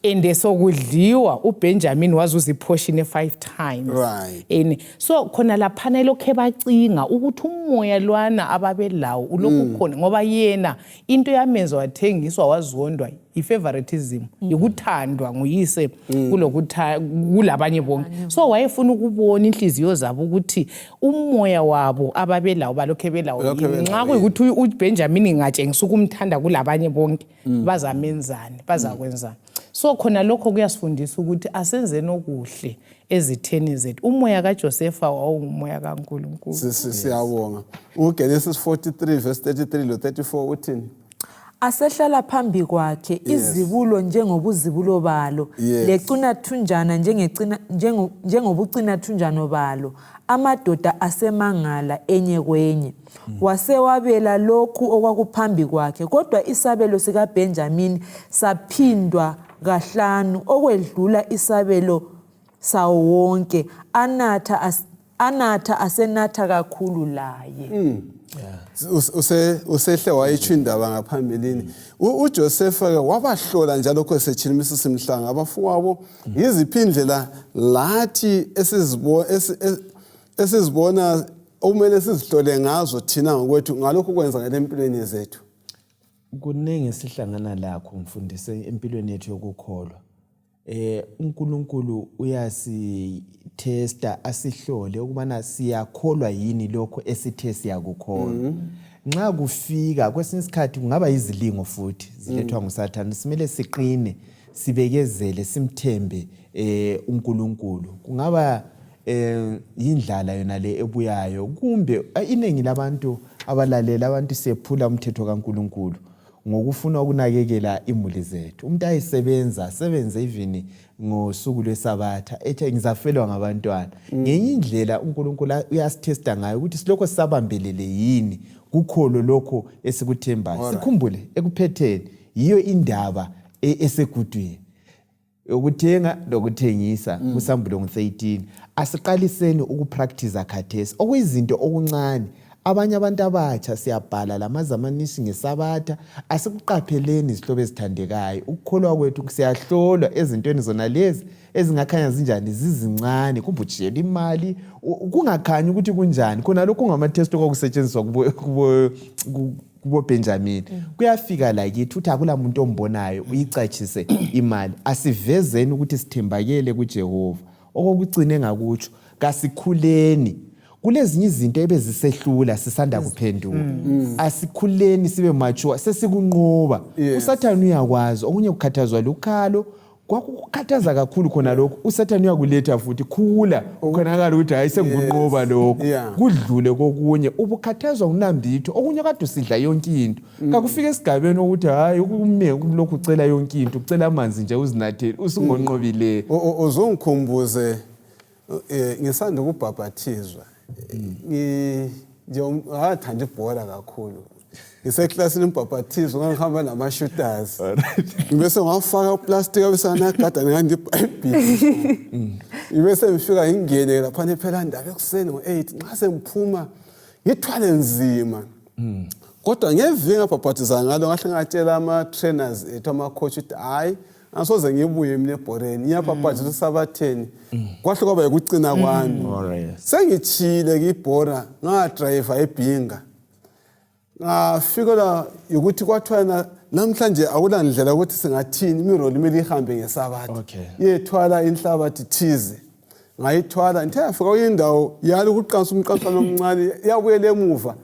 And sokudliwa, uBenjamin wazuza iportion e-five times. And so khona laphana elokhu ebacinga ukuthi umoya lwana ababelawo ulokhu khona, ngoba yena into yamenza wathengiswa, wazondwa, i-favoritism, yikuthandwa nguyise kulabanye bonke. So wayefuna ukubona inhliziyo zabo ukuthi umoya wabo ababelawo balokhe belawo Balokhe yini. Belawo, Nxa kuyikuthi uBenjamin ngatshengisa ukumthanda kulabanye bonke, bazamenzani, bazakwenzani? So khona lokho kuyasifundisa ukuthi asenzeni okuhle ezitheni zethu. Umoya kaJosefa wawungumoya kaNkulunkulu. Siyabonga. UGenesis 43 verse 33 lo 34 uthini? Asehlala phambi kwakhe izibulo njengobuzibulo balo, lecinathunjana njengobucinathunjano balo. Amadoda asemangala enye kwenye. Wasewabela lokhu okwakuphambi kwakhe, kodwa isabelo sikaBenjamini saphindwa kahlanu okwedlula isabelo sawo wonke. Anatha asenatha kakhulu laye. Usehle wayitsho indaba ngaphambilini. UJosefa ke wabahlola njalo lokho esetshila imisisi mhlanga abafowabo. Yiziphi indlela lathi esizibona okumele sizihlole ngazo thina ngokwethu ngalokhu kwenzakala empilweni zethu? Kuningi esihlangana lakho, mfundise, empilweni yethu yokukholwa. UNkulunkulu uyasitesta, asihlole ukubana siyakholwa yini lokho esithe siyakukholwa. Nxa kufika kwesinye isikhathi kungaba yizilingo futhi zilethwa nguSathane, simele siqine, sibekezele, simthembe uNkulunkulu. Kungaba eh yindlala yona le ebuyayo kumbe eh, iningi labantu abalalela abantu siyephula umthetho kaNkuluNkulu ngokufuna ukunakekela imuli zethu umuntu ayisebenza asebenze even ngosuku lwesabatha ethi ngizafelwa ngabantwana mm. ngenye indlela uNkulunkulu uyasithesta ngayo ukuthi silokho sisabambelele yini kukholo lokho esikuthembayo sikhumbule ekuphetheni yiyo indaba e-, esegudwini yokuthenga lokuthengisa mm. kusambulo ngo-13 asiqaliseni ukupractice khathesi okuyizinto okuncane abanye abantu abatsha siyabhala lamazamanisi ngesabatha asikuqapheleni izihlobo ezithandekayo ukukholwa kwethu siyahlolwa ezintweni zona lezi ezingakhanya zinjani zizincane kumbe ujiyela imali kungakhanyi ukuthi kunjani khona lokhu kungamathesti okwakusetshenziswa kuboBenjamin mm. kuyafika la kithi uthi akula muntu ombonayo uyicatshise imali asivezeni ukuthi sithembakele kuJehova okokugcina engakutsho kasikhuleni kulezinye izinto ebezisehlula sisanda kuphenduka mm. mm. asikhuleni sibe mature sesikunqoba usathane uyakwazi okunye kukhathazwa lukhalo kwakukukhathaza kakhulu khona lokhu usathane uyakuletha futhi khula ukhonakala ukuthi hayi sengikunqoba lokhu kudlule kokunye ubukhathazwa unambitho okunye kade usidla yonke into mm. kakufika esigabeni ukuthi hayi ukume lokhu ucela yonke into ucela amanzi nje uzinathele usungonqobileyo uzongikhumbuze eh, ngisanda ukubhabhathizwa mm. nje ngathanda ibhola kakhulu ngiseklasini umbhabhathizo ngangihamba nama-shooters ngibese ngawafaka uplastic abese anagada ngandi ibhayibhili ngibese ngifika ngingene laphana phela ndaba ekuseni ngo-eight nxa sengiphuma ngithwale nzima kodwa ngeviki ngabhabhathiza ngalo ngahle ngatshela ama-trainers ethu ama-coach ukuthi hhayi angisoze ngibuye mina ebhoreni ngiyabhabhathiza esabatheni kwahle kwaba yikucina kwami sengitshile ke ibhora ngadrayiva ebhinga ngafikelwa yikuthi kwathiwa namhlanje akula ndlela ukuthi singathini imiroli kumele ihambe ngesabatha okay. iyethwala inhlabathi thize ngayithwala ngithe yafika kwenye indawo yala ukuqansa umqansana omncane yabuyela emuva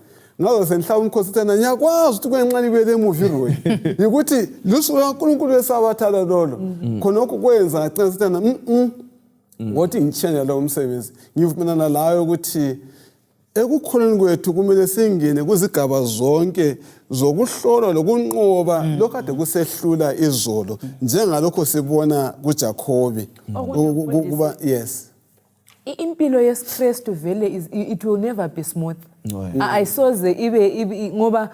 ngazo senhlaba umkhosi thana ngiyakwazi ukuthi kwencane ibuyele emuva iroli yikuthi lusuku lukankulunkulu lwesabatha lolo mm. khonokho kwenza ngacina sithana mm, mm. ngokuthi ngitshiyane lowo msebenzi ngivumelana layo ukuthi Ekukholweni kwethu kumele singene kuzigaba zonke zokuhlolwa lokunqoba mm. lokhu kade kusehlula izolo njengalokho sibona kuJakhobe kuba yes impilo yesiKristu vele it will never be smooth oh, ayisoze ibe ngoba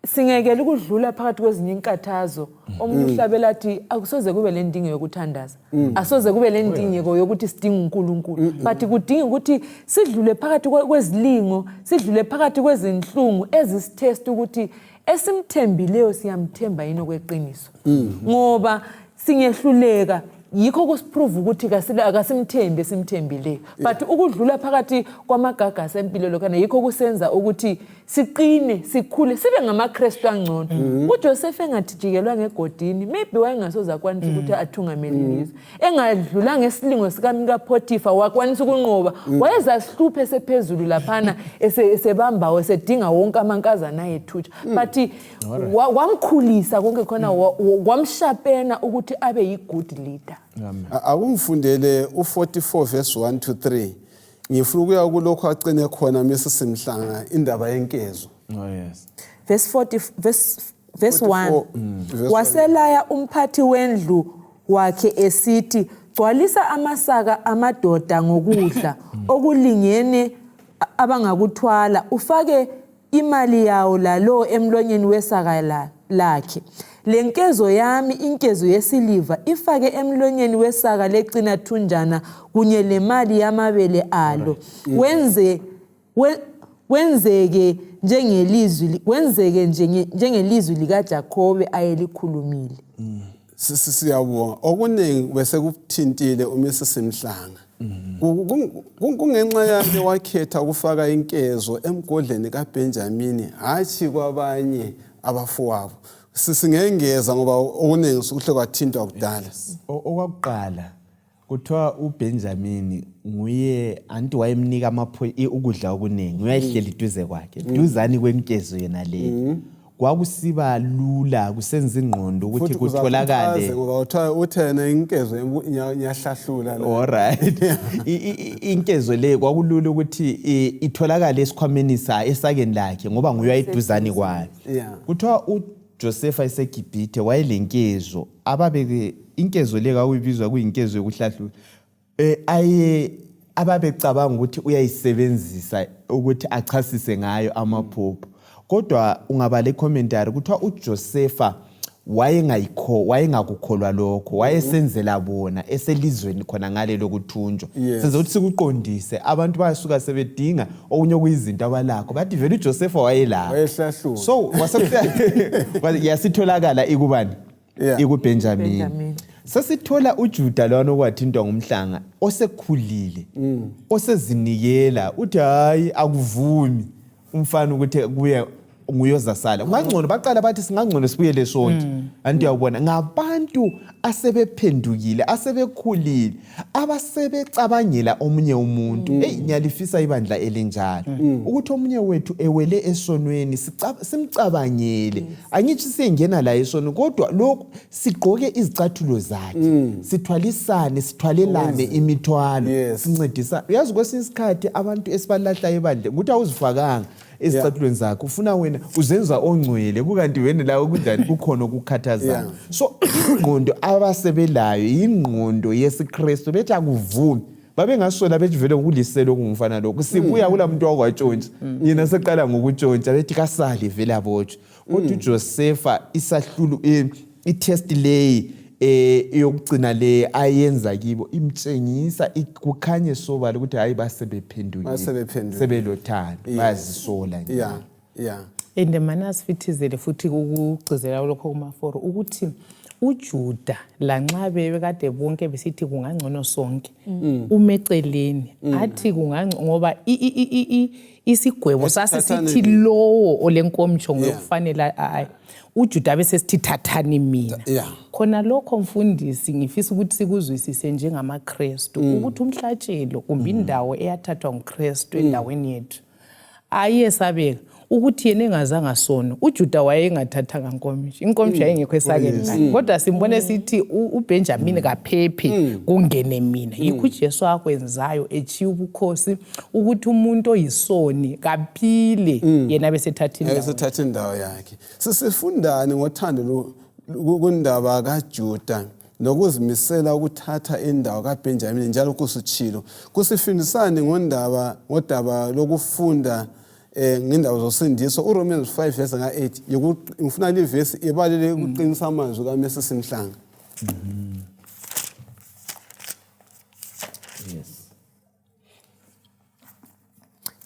singekela ukudlula phakathi kwezinye inkathazo omunye mm. uhlabela athi akusoze kube le ndingo yokuthandaza mm. asoze kube le ndingeko yokuthi sidinge uNkulunkulu mm, but kudinga ukuthi sidlule phakathi kwezilingo sidlule phakathi kwezinhlungu ezisitest ukuthi esimthembileyo siyamthemba yini okweqiniso ngoba singehluleka yikho kusiprove ukuthi akasimthembi esimthembileyo but ukudlula phakathi kwamagagasi empilo lokhana yikho kusenza ukuthi siqine sikhule sibe ngamaKristu angcono mm. uJoseph engathijikelwa ngegodini maybe wayengasoze akwanisa ukuthi mm. athungamele mm. ilizwe engadlula ngesilingo sikaPotifa wakwanisa ukunqoba wayezasihluphe esephezulu laphana esebambawo esedinga wonke amankazana ayethutsha but wamkhulisa konke khona kwamshapena ukuthi abe yi-good leader Akungifundele u-44 verse 1 to 3 ngifuna ukuya kulokhu acine khona Mrs Mhlanga indaba yenkezo Oh yes. Verse 40 verse verse 1 44, verse 1. Waselaya umphathi wendlu wakhe esithi gcwalisa amasaka amadoda ngokudla okulingene abangakuthwala ufake imali yawo lalowo emlonyeni wesaka lakhe. Le nkezo yami, inkezo yesiliva, ifake emlonyeni wesaka lecinathunjana kunye lemali yamabele alo. Wenze wenzeke njengelizwi wenzeke njengelizwi likaJakhobe ayelikhulumile. Siyabonga okuningi bese kuthintile uMrs Mhlanga kungenxa yake wakhetha ukufaka inkezo emgodleni kaBenjamini hatshi kwabanye abafowabo singengeza ngoba okuningi sukuhle kwathintwa kudala okwakuqala kuthiwa uBenjamin nguye anti wayemnika ukudla okuningi uyayihleli duze kwakhe duzane kwenkezo yena leyo mm. Kwakusiba lula kusenza ingqondo ukuthi kutholakale ngoba uthiwa uthena inkezo iyahlahlula la. Alright. Inkezo le kwakulula ukuthi itholakale esikhwameni sa esakeni lakhe ngoba nguye ayeduzane kwayo. Kuthiwa uJosefa eseGibhithe wayelenkezo ababeke inkezo le kwakuyibizwa kuyinkezo yokuhlahlula. Eh aye ababecabanga ukuthi uyayisebenzisa ukuthi achasise ngayo amaphupho. Kodwa ungabala icommentary kuthiwa uJosefa wayengayikho wayengakukholwa lokho wayesenzela bona eselizweni khona ngale lokuthunjwa Yes. senze ukuthi sikuqondise abantu bayasuka sebedinga okunye okuyizinto abalakho bathi vele uJosefa wayelakho Wayehlahlula. so wasekufika yasitholakala ikubani Yeah. ikuBenjamin Benjamin. Sesithola uJuda lwana okwathintwa ngumhlanga osekhulile osezinikela uthi hayi akuvumi umfana ukuthi kuye nguyozasala kungangcono baqala bathi singangcono sibuyele sonke anti uyabona ngabantu asebephendukile asebekhulile abasebecabangela omunye umuntu eyi ngiyalifisa ibandla elinjalo ukuthi omunye wethu ewele esonweni simcabangele angithi siyengena la esonweni kodwa lokhu sigqoke izicathulo zakhe mm. sithwalisane sithwalelane imithwalo yes. sincedisa uyazi kwesinye isikhathi abantu esibalahla ebandleni ukuthi awuzifakanga ezicathulweni yeah. zakho ufuna wena uzenza ongcwele kukanti wena lawo kunjani kukhona okukhathazayo yeah. so ingqondo abasebelayo yingqondo yesiKristu bethi akuvumi babengasola bethi vele kuliselo okungumfana lokhu sibuya kula muntu wakwatshontsha yena seqala ngokutshontsha bethi kasali vele abotshwe kodwa uJosefa isahlulu eh, i-test leyi eh yokugcina le ayenza kibo imtshengisa kukhanye sobala ukuthi hayi basebephendukile Basebephendukile. sebelothando bayazisola nje yeah yeah And mana asifithizele futhi ukugcizelela lokho kumaforo ukuthi uJuda lanxa bebekade bonke besithi kungangcono sonke mm. umeceleni mm. athi kungangcono ngoba isigwebo sasisithi lowo olenkomitsho ngokufanele ayi uJuda abe sesithi thathani mina yeah. khona lokho mfundisi ngifisa ukuthi sikuzwisise njengamaKristu mm. ukuthi umhlatshelo kumbe indawo eyathathwa nguKristu endaweni yethu ayesabeka ukuthi yena engazanga sono uJuda wayengathathanga nkomishi inkomishi mm. yayingekho esakeni lakhe mm. kodwa simbone sithi uBenjamin kaphephe mm. kungene mina yikho uJesu akwenzayo echiya ubukhosi ukuthi umuntu oyisoni kaphile yena besethatha indawo esethatha indawo yakhe sisifundani ngothando kundaba kaJuda nokuzimisela ukuthatha indawo kaBenjamin njalo kusutshilo kusifundisani ngondaba ngodaba lokufunda eh ngendaba zosindiso uRomans 5 verse ka8 ngifuna livesi ibalele ukuqinisa amazwi kaMrs Mhlanga yes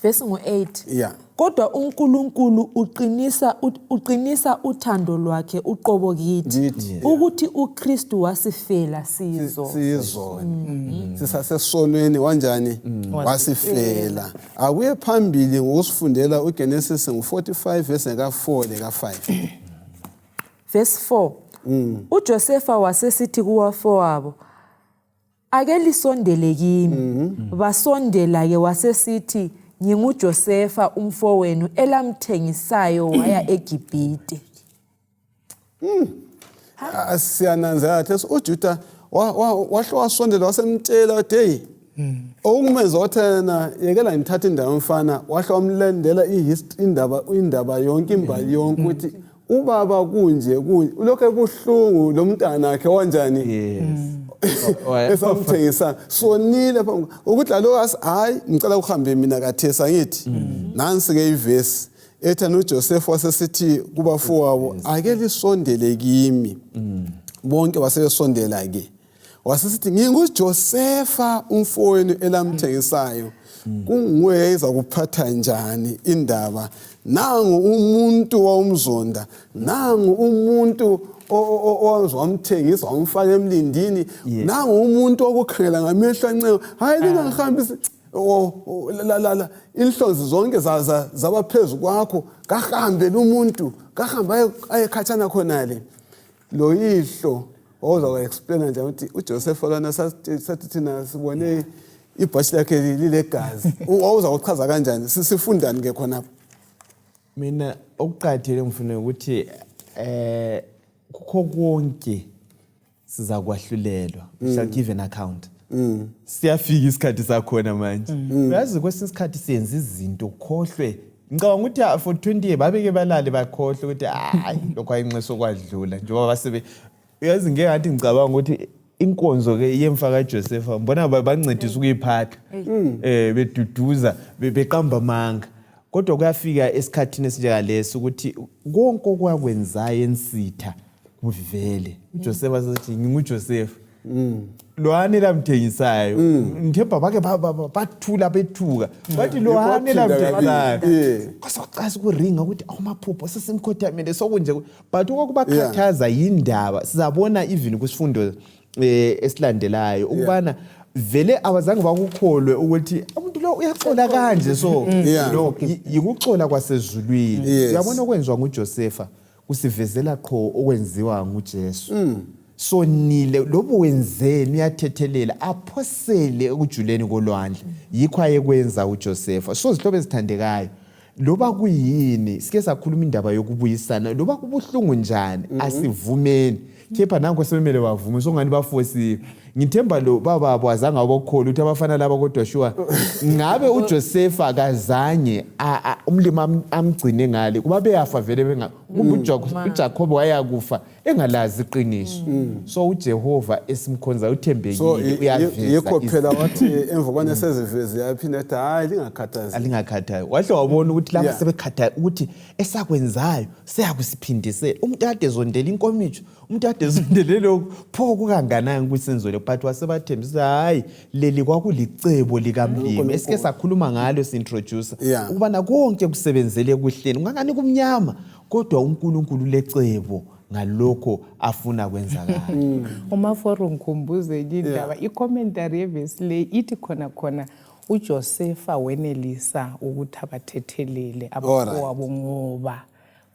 Verse ngo-8. Yeah. Kodwa uNkulunkulu uqinisa uqinisa uthando lwakhe uqobo kithi Kithi. ukuthi uKristu wasifela sizo. Sizona. Sisasesonweni wanjani? Wasifela. Akuye phambili ngokusifundela uGenesis ngo45 verse ka4 leka 5. Verse 4. uJosefa wasesithi kuwafowabo Ake lisondele kimi. Mm-hmm. Basondela-ke wasesithi, nginguJosefa umfowenu elamthengisayo waya eGibhite. Mm. Ah, siyananzelela thesi uJuda wahle wasondela wasemtshela wathi heyi hmm. okungumenza wathi yena yekela ngithathe indawo yomfana wahle wamlendela indaba indaba yonke imbali yonke ukuthi ubaba kunje kunje ulokhu ebuhlungu lo mntana akhe wanjani yes esamthengisa sonile ukuthi lalo hayi ngicela uhambe mina kathesi angithi mm. nansi ke ivesi ethi uJoseph wasesithi kubafowabo ake lisondele kimi mm. bonke basebesondela ke wasesithi nginguJosefa umfowenu elamthengisayo kunguye iza kuphatha njani indaba nangu umuntu wawumzonda nangu umuntu owamthengisa wamfaka emlindini nangu umuntu okukhangela ngamehlo ancenga hayi lingangihambisi la inhlonzi zonke zaba phezu kwakho kahambe lumuntu kahambe ayekhatshana khonale lo yihlo wawuza ku-explaina njani ukuthi uJoseph lona sathi thina sibone ibhatshi lakhe lilegazi wawuza kuchaza kanjani sifundani ke khonapho Mina okuqakathekile ngifuna ukuthi eh kukho konke sizakwahlulelwa, we shall give an account. Siyafika isikhathi sakhona manje. Uyazi kwesinye isikhathi siyenza izinto ukhohlwe. Ngicabanga ukuthi for 20 years babeke balale bakhohlwe ukuthi hayi lokho ayinxeso kwadlula njengoba basebe uyazi ngeke ngathi ngicabanga ukuthi inkonzo ke yemfa kaJosefa mbona bancedisa ukuyiphatha beduduza beqamba amanga, kodwa kuyafika esikhathini esinjengalesi ukuthi konke okwakwenzayo ensitha kuvele. uJosefa sethi nginguJosefa lwani lamthengisayo. Ngithemba bake bathula bethuka bathi lwani lamthengisayo, kwasokucasa ukuringa ukuthi awumaphupho sesimkhothamele sokunje, but okwakubakhathaza yindaba sizabona even kwisifundo esilandelayo ukubana vele abazange bakukholwe ukuthi umuntu lo uyaxola kanje, so no yikuxola kwasezulwini. Uyabona okwenziwa nguJosefa kusivezela qho okwenziwa nguJesu. Sonile lobu wenzeni, uyathethelela aphosele ekujuleni kolwandle. Yikho ayekwenza uJosefa. So zihlobo ezithandekayo, loba kuyini, sike sakhuluma indaba yokubuyisana, loba kubuhlungu njani, asivumeni. Kepha nanko sebemele bavume, sokungani bafosiwe. Ngithemba lo bababo azange abokhola ukuthi abafana laba, kodwa sure ngabe uJosefa kazange umlimi amgcine ngale kuba beyafa vele benga kumbe uJacob wayakufa engalazi iqiniso. So uJehova esimkhonza uthembekile. So uyaveza yikho phela wathi emva kwane seziveze yaphinda athi hayi, lingakhathazeki. Alingakhathayo, wahle wabona ukuthi laba sebekhathayo ukuthi esakwenzayo seyakusiphindisela. Umuntu kade ezondela inkomitsho, umuntu kade ezondele lokhu, pho kukanganani kusenzole? But wasebathembisa, hayi, leli kwakulicebo likamlimi esike sakhuluma ngalo si-introducer ukubana konke kusebenzele ekuhleni. Kungangani kumnyama, kodwa uNkulunkulu lecebo ngalokho afuna kwenzakala. Umaforo ngikhumbuze enye indaba. I-commentary yevesi le ithi khona khona uJosefa wenelisa ukuthi abathethelele abafowabo ngoba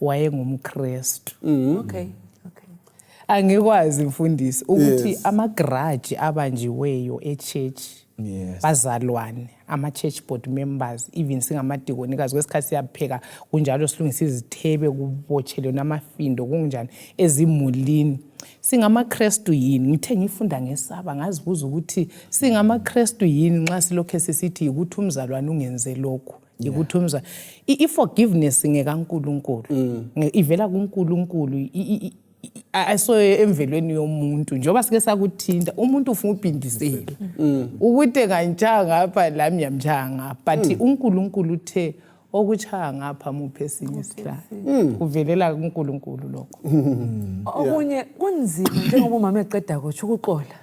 wayengumKristu. Angikwazi mfundisi ukuthi ama-grudge abanjiweyo e-church, bazalwane, ama-church board members, even singamadikonikazi, kwesikhathi siyapheka kunjalo, silungisa izithebe, kubotshelwe namafindo, kunjani ezimulini, singamaKrestu yini? Ngithe ngifunda ngesaba ngazibuza ukuthi singamaKrestu yini nxa silokhe sisithi yikuthi umzalwane ungenze lokhu, yikuthi umzalwane. I-forgiveness ngekaNkulunkulu, ivela kuNkulunkulu, aso emvelweni yomuntu. Njengoba sike sakuthinta, umuntu ufuna uphindisela ukuthi engantshaya ngapha lami ngiyamtshaya ngapha, but uNkulunkulu uthe okutshaya ngapha muphe esinye isihlahla. Kuvelela kuNkulunkulu lokho. Okunye kunzima, njengoba umama eqeda kutsho, ukuxola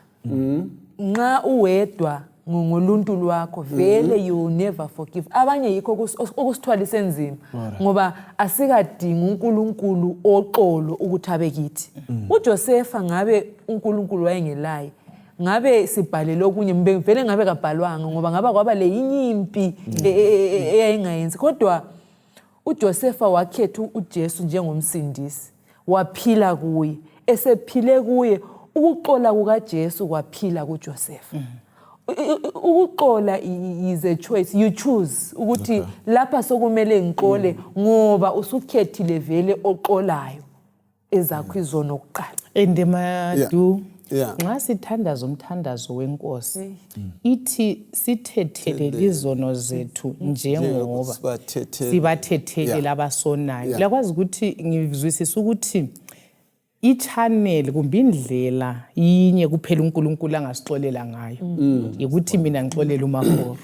nxa uwedwa ngoluntu lwakho vele you will never forgive abanye. Yikho okusithwalise nzima, ngoba asikadingi uNkulunkulu oxolo ukuthi abe kithi. UJosefa, ngabe uNkulunkulu wayengelaye, ngabe sibhalele okunye, vele ngabe kabhalwanga, ngoba ngaba kwaba le yinye impi eyayingayenzi. Kodwa uJosefa wakhetha uJesu njengomsindisi, waphila kuye. Esephile kuye, ukuxola kukaJesu kwaphila kuJosefa. Ukuxola is a choice. You choose ukuthi lapha sokumele ngixole, ngoba usukhethile vele oxolayo ezakho izono kuqala. And madu nxa sithandaza umthandazo wenkosi, ithi sithethelele izono zethu njengoba sibathethele sibathethelela abasonayo. Lakwazi ukuthi ngizwisisa ukuthi i-channel kumbe indlela yinye kuphela uNkulunkulu angasixolela ngayo ukuthi mina ngixolele umaforo,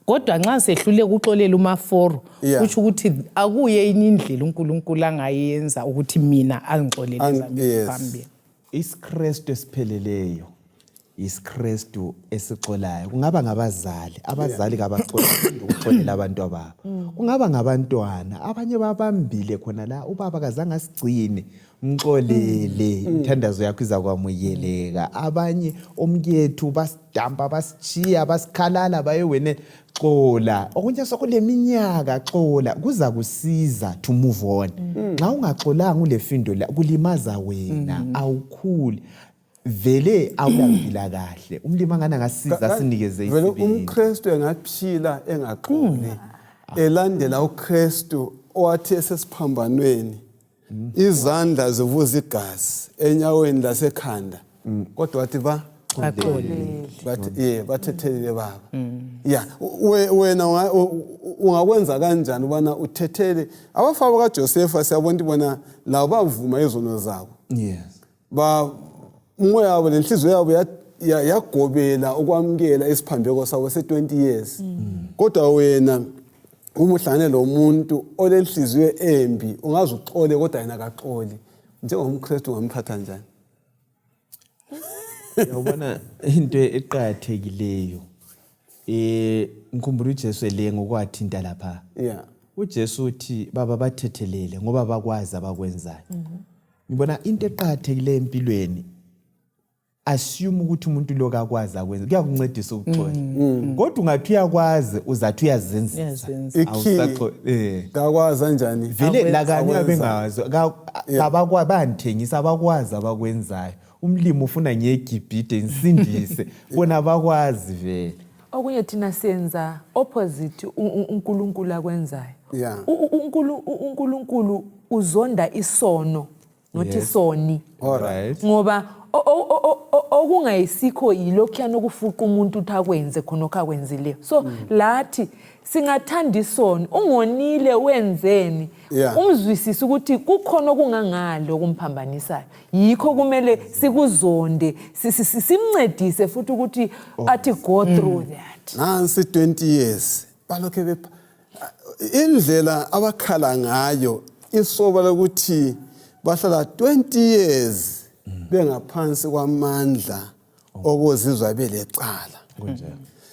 kodwa nxa sehlule ukuxolela umaforo, kusho ukuthi akuye enye indlela uNkulunkulu angayenza ukuthi mina angixolele zami phambili. IsiKristu esipheleleyo isiKristu esixolayo. Kungaba ngabazali, abazali kabaxoli ukuxolela abantu ababo. Kungaba ngabantwana, abanye babambile khona la, ubaba kazange asigcine, mxolele, imithandazo yakho izakwamukeleka. Abanye omkethu basidampa, basitshiya, basikhalala, bayewene, xola. Okunye sokuleminyaka, xola, kuza kusiza to move on. Nxa ungaxolanga ulefindo la, kulimaza wena, awukhuli vele, awulaphila kahle. Umlimi angani angasiza asinikeze Vele isibindi. umKristu engaphila engaxoli, elandela uKristu. owathi esesiphambanweni izandla zivuza igazi enyaweni lasekhanda kodwa wathi ba Baxolele. Bathi ye bathethelele baba. Ya wena ungakwenza kanjani ubana uthethele abafaba kaJosefa? Siyabona ukuthi bona labo bavuma izono zabo. Ba umoya wabo lenhliziyo yabo yagobela ukwamukela isiphambeko sabo se-20 years. Kodwa wena uma uhlangane lo muntu olenhliziyo embi, ungaze uxole kodwa yena akaxoli, njengomKristu ungamphatha njani? Uyabona, into eqakathekileyo, ngikhumbula uJesu elenga ukwathinta lapha. UJesu uthi, "Baba, bathethelele ngoba bakwazi abakwenzayo." Ngibona into eqakathekileyo empilweni, assume ukuthi umuntu lo kakwazi akwenza, kuyakuncedisa ukuxola. Kodwa ungathi uyakwazi, uzathi uyazenzisa. Uyazenza. I-key. Awusaxo. Kakwazi kanjani? Vele Akwenza. lakanye Akwenza. bengazi kabakwa bayangithengisa, abakwazi abakwenzayo. Umlimi ufuna ngiyeGibhide ngisindise bona, bakwazi vele. Okunye thina senza opposite uNkulunkulu akwenzayo. uNkulunkulu uzonda isono, not isoni. Ngoba okungayisikho yilokhuyana okufuqa umuntu ukuthi akwenze khonokho akwenzileyo. So lathi singathanda isono, ungonile wenzeni, umzwisise ukuthi kukhona okungangalo okumphambanisayo, yikho kumele sikuzonde, simncedise futhi ukuthi athi go through that. Nansi 20 years balokhe bepha indlela abakhala ngayo, isoba lokuthi bahlala 20 years bengaphansi kwamandla okuzizwa belecala.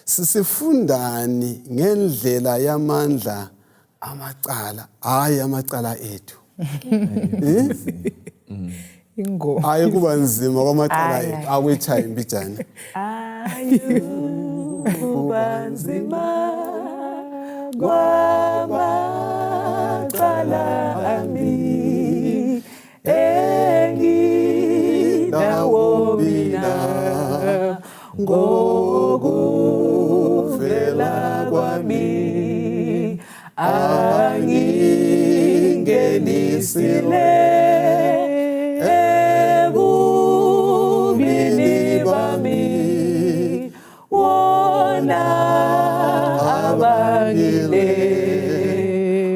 Sisifundani ngendlela yamandla amacala, hayi amacala ethu? Ingoma. Hayi, kuba nzima kwamacala Ayi, ethu. ayi. Akuyitshaye imbijana. Ayukuba nzima kwamacala ami enginawo mina, ngokuvela kwami angingenisile ebubini bami, wona abangile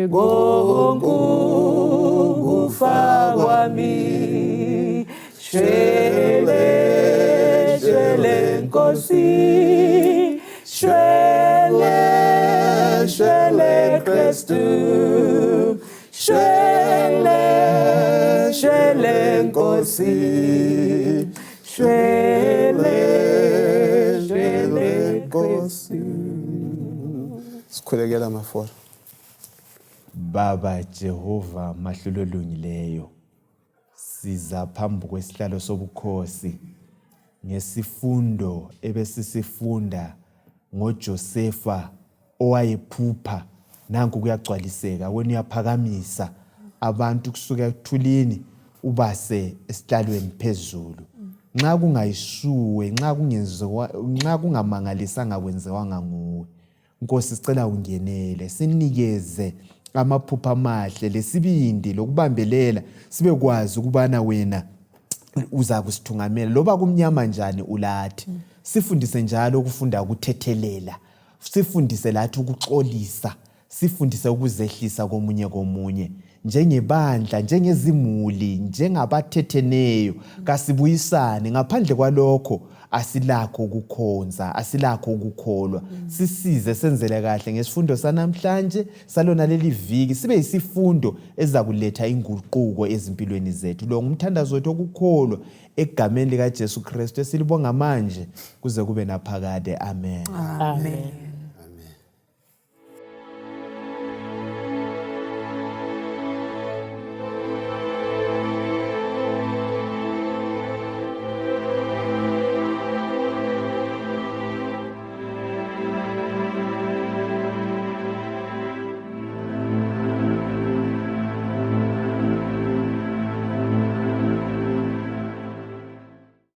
ngokufa kwami. Shwele, shwele Nkosi, shwele, shwele Kristu, shwele, shwele Nkosi, shwele, shwele Nkosi. Sikhulekela amafora. Baba Jehova, mahlulo olungileyo, siza phambi kwesihlalo sobukhosi ngesifundo ebesisifunda ngoJosefa owayephupha. Nanku kuyagcwaliseka, wena uyaphakamisa abantu kusuka ekuthulini ubase esihlalweni phezulu. Nxa kungayisuwe, nxa kungenziwa, nxa kungamangalisanga kwenziwanga nguwe, Nkosi, sicela ungenele, sinikeze amaphupho amahle lesibindi lokubambelela, sibekwazi ukubana wena uza kusithungamela loba kumnyama njani, ulathi. Sifundise njalo ukufunda ukuthethelela, sifundise lathi ukuxolisa, sifundise ukuzehlisa komunye komunye njengebandla, njengezimuli, njengabathetheneyo. Kasibuyisane, ngaphandle kwalokho asilakho ukukhonza, asilakho ukukholwa. Sisize senzele kahle ngesifundo sanamhlanje salona leli viki, sibe yisifundo ezakuletha inguquko ezimpilweni zethu. Lo ngumthandazo wethu okukholwa egameni likaJesu Kristu esilibonga manje kuze kube naphakade, amen. Amen.